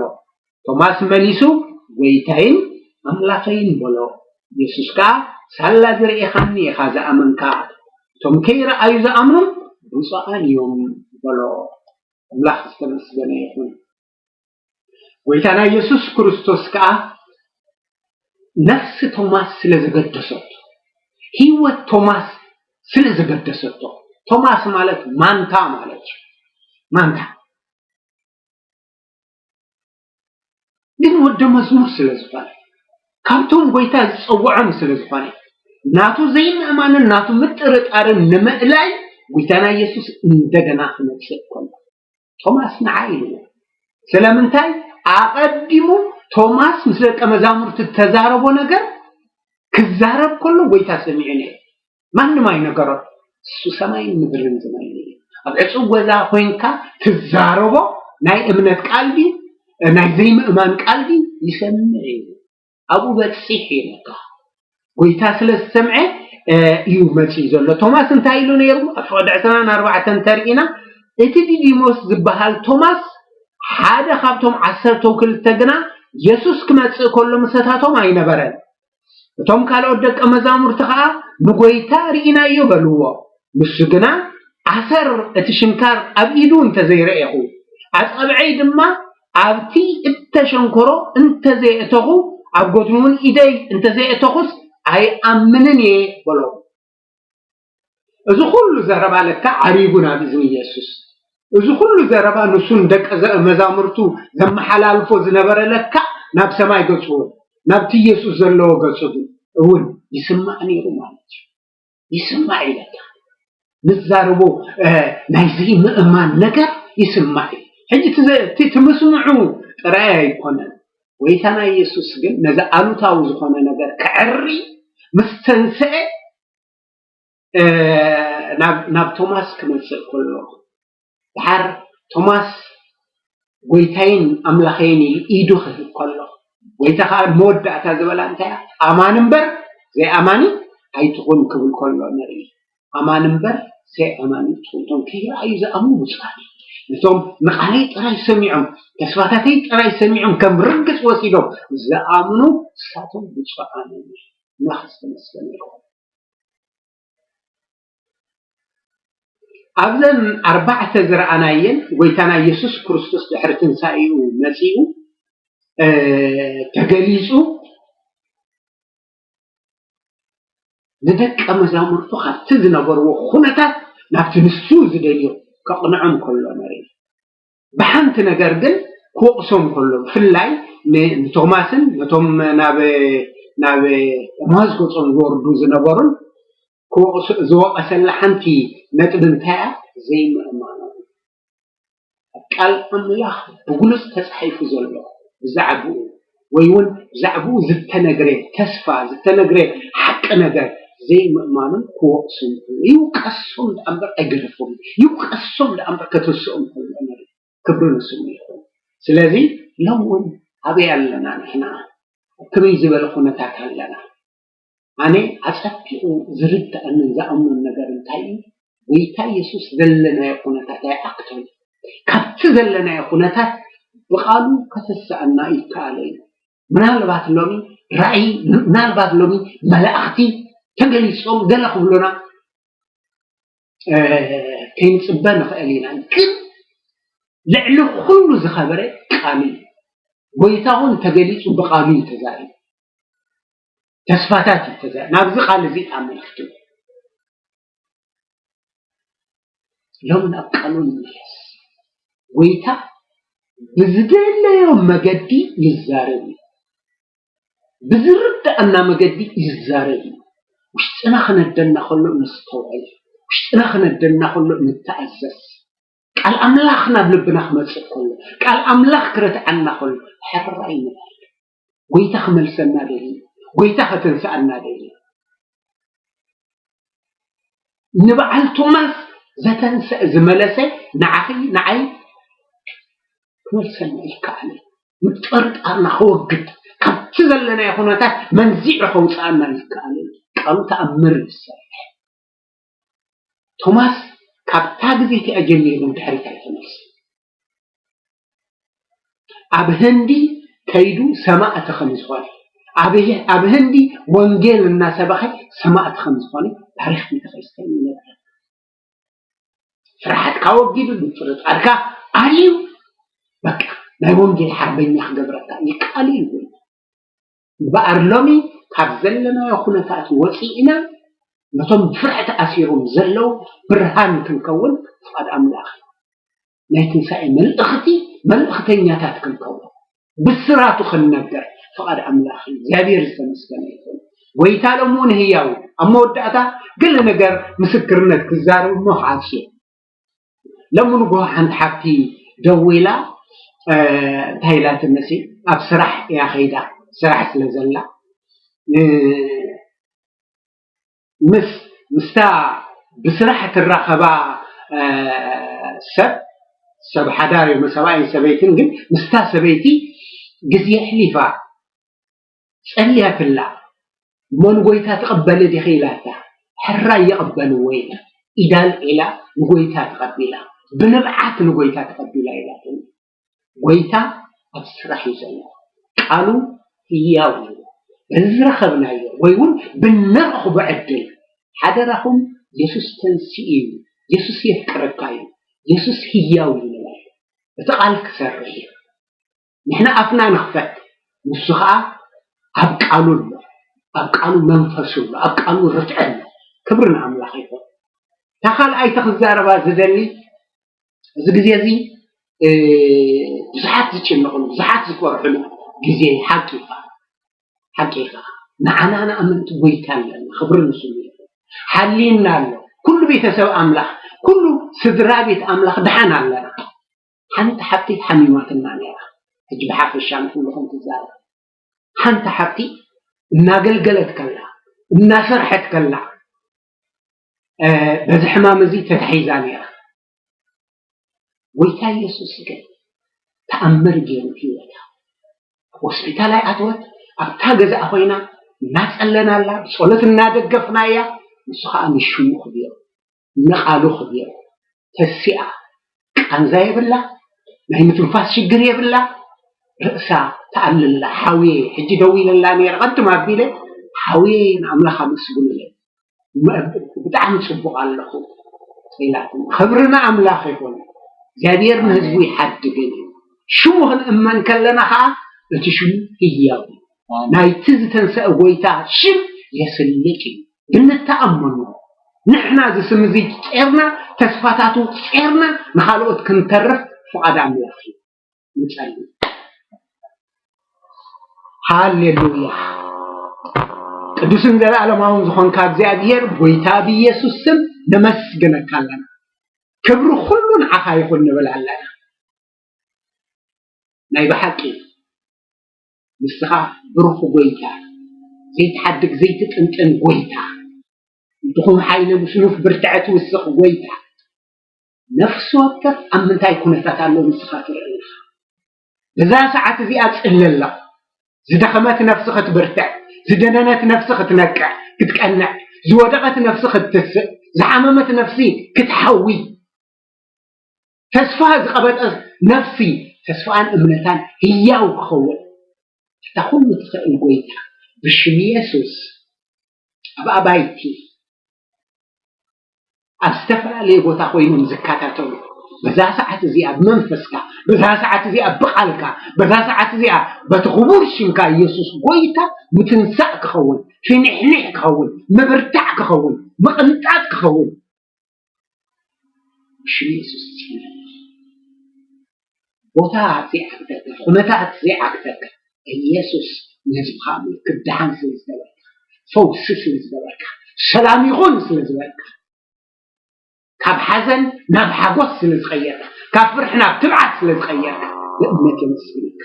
ቶማስ መሊሱ፣ ጎይታይን ኣምላኸይን በሎ። የሱስ ከኣ፣ ሳላ ዝርኢኻኒ ኢኻ ዝኣመንካ፣ እቶም ከይረኣዩ ዝኣምኑ ብፁዓን እዮም በሎ። ኣምላኽ ዝተመስገነ ይኹን። ጎይታና የሱስ ክርስቶስ ከኣ ነፍሲ ቶማስ ስለ ዘገደሰቶ፣ ህይወት ቶማስ ስለ ዘገደሰቶ፣ ቶማስ ማለት ማንታ ማለት እዩ። ማንታ ግን ወደ መዝሙር ስለ ዝኾነ፣ ካብቶም ጎይታ ዝጸውዖም ስለ ዝኾነ፣ ናቱ ዘይምእማንን ናቱ ምጥርጣርን ንምእላይ ጎይታና የሱስ እንደገና ክመጽእ ከሎ ቶማስ ንዓ ኢልዎ። ስለምንታይ? ኣቐዲሙ ቶማስ ምስ ደቀ መዛሙርቲ እተዛረቦ ነገር ክዛረብ ከሎ ጎይታ ሰሚዑ ነይሩ። ማንም ኣይነገሮን። እሱ ሰማይን ምድርን ዝመልእ እዩ። ኣብ ዕጹው ገዛ ኮይንካ ትዛረቦ ናይ እምነት ቃል ድዩ? ናይ ዘይምእማን ቃል ድዩ? ይሰምዕ እዩ። ኣብኡ በጺሕ ኢለካ። ጎይታ ስለ ዝሰምዐ እዩ መጺኡ ዘሎ። ቶማስ እንታይ ኢሉ ነይሩ? ኣብ ፍቕዲ ዕስራን ኣርባዕተን እንተርኢና፣ እቲ ዲዲሞስ ዝበሃል ቶማስ ሓደ ካብቶም ዓሰርተው ክልተ ግና የሱስ ክመጽእ ከሎ ምሳታቶም ኣይነበረን። እቶም ካልኦት ደቀ መዛሙርቲ ኸኣ ንጎይታ ርኢናዮ በልዎ። ንሱ ግና ኣሰር እቲ ሽንካር ኣብ ኢዱ እንተዘይረኤኹ፣ ኣጻብዐይ ድማ ኣብቲ እተሸንከሮ እንተዘየእተኹ፣ ኣብ ጎድኑ እውን ኢደይ እንተዘየእተኹስ ኣይኣምንን እየ በሎም። እዚ ኩሉ ዘረባ ለካ ዓሪጉ ናብ እዝኒ የሱስ። እዚ ኩሉ ዘረባ ንሱን ደቀ መዛሙርቱ ዘመሓላልፎ ዝነበረ ለካ ናብ ሰማይ ገጹ እውን፣ ናብቲ የሱስ ዘለዎ ገጹ እውን ይስማዕ ነይሩ ማለት እዩ። ይስማዕ እዩ ለካ። ንዛረቦ ናይ ዘይምእማን ነገር ይስማዕ እዩ። ሕጂ እቲ ምስምዑ ጥራይ ኣይኮነን። ጎይታና የሱስ ግን ነዚ ኣሉታዊ ዝኾነ ነገር ከዕሪ ምስ ተንስአ ናብ ቶማስ ክመጽእ ከሎ፣ ድሓር ቶማስ ጎይታይን ኣምላኸይን ኢሉ ኢዱ ክህብ ከሎ፣ ጎይታ ኸኣ መወዳእታ ዝበላ እንታይ እያ? ኣማኒ እምበር ዘይኣማኒ ኣይትኹን ክብል ከሎ ንርኢ። ኣማኒ እምበር ዘይኣማኒ ኣይትኹን። እቶም ከይረኣዩ ዝኣምኑ ብፁዓን እዮም። ነቶም ንቓለይ ጥራይ ሰሚዖም፣ ተስፋታተይ ጥራይ ሰሚዖም ከም ርግጽ ወሲዶም ዝኣምኑ ንሳቶም ብፁዓን እዮም። ኣምላኽ ዝተመስገነ ይኹን። ኣብዘን ኣርባዕተ ዝረኣናየን ጎይታና የሱስ ክርስቶስ ድሕሪ ትንሳኤኡ መጺኡ ተገሊጹ ንደቀ መዛሙርቱ ካብቲ ዝነበርዎ ኩነታት ናብቲ ንሱ ዝደልዮ ከቕንዖም ከሎ ንርኢ። ብሓንቲ ነገር ግን ክወቕሶም ከሎ፣ ብፍላይ ንቶማስን ነቶም ናብ ናብ ኤማሁስ ገጾም ዝወርዱ ዝነበሩን ዝወቐሰላ ሓንቲ ነጥቢ እንታይ እያ? ዘይምእማኖም። ኣብ ቃል ኣምላኽ ብግሉጽ ተጻሒፉ ዘሎ ብዛዕባኡ ወይ እውን ብዛዕባኡ ዝተነግረ ተስፋ፣ ዝተነግረ ሓቂ ነገር ዘይምእማኖም ክወቕሶም ከሎ፣ ይውቀሶም ደኣ እምበር ኣይገደፎም። ይውቀሶም ደኣ እምበር ከተስኦም ከሎ ንርኢ። ክብሪ ንስሙ ይኹን። ስለዚ ሎም እውን ኣበይ ኣለና ንሕና? ኣብ ከመይ ዝበለ ኩነታት ኣለና? ኣነ ኣጸቢቑ ዝርድኣንን ዝኣምኖን ነገር እንታይ እዩ? ጎይታ የሱስ ዘለናዮ ኩነታት ኣይኣክቶን። ካብቲ ዘለናዮ ኩነታት ብቓሉ ከተስኣና ይከኣሎ እዩ። ምናልባት ሎሚ ራእይ፣ ምናልባት ሎሚ መላእኽቲ ተገሊጾም ገለ ክብሉና ከይንጽበ ንኽእል ኢና። ግን ልዕሊ ኩሉ ዝኸበረ ቃሉ እዩ። ጎይታ እውን ተገሊጹ ብቃሉ እዩ ተዛሪቡ። ተስፋታት እዩ ተዛሪቡ። ናብዚ ቃል እዚ ኣመልክቱ። ሎሚ ናብ ቃሉ ንመለስ። ጎይታ ብዝደለዮ መገዲ ይዛረብ እዩ። ብዝርድኣና መገዲ ይዛረብ እዩ። ውሽጥና ክነደና ከሎ ነስተውዕል። ውሽጥና ክነደና ከሎ ንተኣዘዝ። ቃል ኣምላኽ ናብ ልብና ክመጽእ ከሎ፣ ቃል ኣምላኽ ክረትዓና ከሎ፣ ሕራይ ንበል። ጎይታ ክመልሰና ደልዩ፣ ጎይታ ከተንስኣና ደልዩ። ንበዓል ቶማስ ዘተንሰ-፣ ዝመለሰ ንዓኺ፣ ንዓይ ክመልሰና ይከኣል እዩ። ምጥርጣርና ከወግድ፣ ካብቲ ዘለናዮ ኩነታት መንዚዑ ከውፅኣና ይከኣል እዩ። ቃሉ ተኣምር ይሰርሕ። ቶማስ ካብታ ግዜ እቲኣ ጀሚሩ ንድሕሪት ኣይተመልሰን። ኣብ ህንዲ ከይዱ ሰማእቲ ከም ዝኾነ፣ ኣብ ህ-፣ ኣብ ህንዲ ወንጌል እናሰበኸ ሰማእቲ ከም ዝኾነ ታሪኽ ቤተክርስትያን ይነግረና። ፍርሓትካ ወጊዱ፣ ምጥርጣርካ ኣልዩ፣ በቃ ናይ ወንጌል ሓርበኛ ክገብረካ ይከኣል እዩ። እምበኣር ሎሚ ካብ ዘለናዮ ኩነታት ወፂእና ነቶም ብፍርሒ ተኣሲሮም ዘለዉ ብርሃን ክንከውን ፍቓድ ኣምላኽ እዩ። ናይ ትንሳኤ መልእኽቲ መልእኽተኛታት ክንከውን ብስራቱ ክንነገር ፍቓድ ኣምላኽ እዩ። እግዚኣብሔር ዝተመስገነ ይኹን። ጎይታ ሎሚ እውን ህያው እዩ። ኣብ መወዳእታ ገለ ነገር ምስክርነት ክዛረብ እሞ ክዓጽ እየ። ሎሚ ንግሆ ሓንቲ ሓብቲ ደዊላ፣ እ፣ እንታይ ኢላትኒ፣ ኣብ ስራሕ እያ ከይዳ፣ ስራሕ ስለ ዘላ፣ እ፣ ምስ፣ ምስታ ብስራሕ ትራኸባ፣ እ፣ ሰብ፣ ሰብ ሓዳር እዮም፣ ሰብኣይን ሰበይትን፣ ግን ምስታ ሰበይቲ ግዜ ኣሕሊፋ፣ ጸልያትላ፣ "እሞ ንጎይታ ትቕበሊ ዲኺ?" ኢላታ። "ሕራይ ይቕበልዎ" ኢላ፣ ኢዳ ኣልዒላ ንጎይታ ተቐቢላ፣ ብንብዓት ንጎይታ ተቐቢላ ኢላትኒ። ጎይታ ኣብ ስራሕ እዩ ዘሎ። ቃሉ ህያው እዩ። በዚ ዝረኸብናዮ ወይ እውን ብንረኽቦ ዕድል፣ ሓደራኹም፣ የሱስ ተንሲኡ እዩ፣ የሱስ የፍቅረካ እዩ፣ የሱስ ህያው እዩ ንበል። እቲ ቃል ክሰርሕ እዩ። ንሕና ኣፍና ንኽፈት፣ ንሱ ኸዓ ኣብ ቃሉ ኣሎ፣ ኣብ ቃሉ መንፈሱ ኣሎ፣ ኣብ ቃሉ ርትዒ ኣሎ። ክብሪ ንኣምላኽ ይኹን። እታ ካልኣይቲ ክዛረባ ዝደሊ፣ እዚ ግዜ እዚ፣ እ፣ ብዙሓት ዝጭነቕሉ፣ ብዙሓት ዝፈርሕሉ ግዜ እዩ። ሓቂ እዩ። ሓቂ ኢኻ። ንዓና ንኣመንቲ ጎይታ ኣለና። ክብሪ ንስሙ ይኹን። ሓልዩና ኣሎ። ኩሉ ቤተሰብ ኣምላኽ፣ ኩሉ ስድራ ቤት ኣምላኽ ደሓን ኣለና። ሓንቲ ሓብቲ ሓሚማትና ነይራ። ሕጂ ብሓፈሻ ንኩልኹም ትዛረብ። ሓንቲ ሓብቲ እናገልገለት ከላ፣ እናሰርሐት ከላ፣ እ፣ በዚ ሕማም እዚ ተታሒዛ ነይራ። ጎይታ ኢየሱስ ግን ተኣምር ገይሩ ህይወታ። ሆስፒታል ኣይኣተወት፣ ኣብታ ገዛኣ ኮይና እናጸለና ኣላ፣ ብጸሎት እናደገፍና እያ። ንሱ ኸኣ ንሽሙ ክብዮ፣ ንቓሉ ክብዮ። ተሲኣ፣ ቃንዛ የብላ፣ ናይ ምትንፋስ ሽግር የብላ። ርእሳ ተኣልላ፣ "ሓውየ"፣ ሕጂ ደው ኢለላ ነይረ፣ ቅድም ኣቢለ፣ "ሓውየ ንኣምላኽ ኣመስግኑለይ፣ መ-፣ ብጣዕሚ ጽቡቕ ኣለኹ" ኢላትኒ። ክብሪ ንኣምላኽ ይኹን። እግዚኣብሔር ንህዝቡ ይሓድግን እዩ። ሽሙ ክንእመን ከለና ኸዓ እቲ ሽሙ ህያው እዩ። ኣሜን። ናይቲ ዝተንሰአ ጎይታ ሽም የስልጥ እዩ። ግን ንተኣመኖ ንሕና እዚ ስም እዚ ጼርና፣ ተስፋታቱ ጼርና፣ ንኻልኦት ክንተርፍ ፍቓድ ኣምላኽ እዩ። ንጸሊ። ሃሌሉያ። ቅዱስን ዘለኣለማውን ዝኾንካ እግዚኣብሔር፣ ጎይታ ብኢየሱስ ስም ነመስግነካ ኣለና። ክብሪ ኩሉ ንዓኻ ይኹን ንብል ኣለና። ናይ ብሓቂ ንስኻ ብሩኽ ጎይታ፣ ዘይትሓድግ ዘይትጥንጥን ጎይታ፣ ድኹም ሓይሊ ምስኑፍ ብርትዐ ትውስኽ ጎይታ፣ ነፍሲ ወከፍ ኣብ ምንታይ ኩነታት ኣሎ ንስኻ ትርኢ ኢኻ። በዛ ሰዓት እዚኣ ጽለላ፣ ዝደኸመት ነፍሲ ክትብርትዕ፣ ዝደነነት ነፍሲ ክትነቅዕ፣ ክትቀንዕ፣ ዝወደቐት ነፍሲ ክትትስእ፣ ዝሓመመት ነፍሲ ክትሓዊ፣ ተስፋ ዝቐበጠት ነፍሲ ተስፋኣን እምነታን ህያው ክኸውን፣ እታ ኩሉ ትኽእል ጎይታ ብሽም የሱስ ኣብ ኣባይቲ ኣብ ዝተፈላለየ ቦታ ኮይኖም ዝከታተሉ፣ በዛ ሰዓት እዚኣ ብመንፈስካ፣ በዛ ሰዓት እዚኣ ብቓልካ፣ በዛ ሰዓት እዚኣ በቲ ክቡር ሽምካ ኢየሱስ ጎይታ ምትንሳእ ክኸውን፣ ፍንሕንሕ ክኸውን፣ ምብርታዕ ክኸውን፣ ምቕንጣጥ ክኸውን፣ ብሽም የሱስ እጽውዕ። ቦታ ዘይዓግተካ፣ ኩነታት ዘይዓግተካ፣ ኢየሱስ ነዚ ከዓ ምልክት ደሓን ስለ ዝገበርካ፣ ፈውሲ ስለ ዝገበርካ፣ ሰላም ይኹን ስለ ዝበልካ፣ ካብ ሓዘን ናብ ሓጎስ ስለ ዝቐየርካ፣ ካብ ፍርሒ ናብ ትብዓት ስለ ዝቐየርካ፣ ብእምነት የመስግነካ።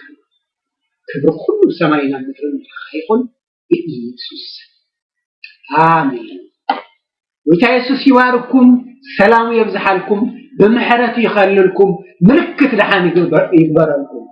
ክብሪ ኩሉ ሰማይና ምድርን ንዓኻ ይኹን። ብኢየሱስ ኣሜን። ጎይታ የሱስ ይባርኩም፣ ሰላሙ የብዝሓልኩም፣ ብምሕረቱ ይኸልልኩም፣ ምልክት ደሓን ይግበር- ይግበረልኩም።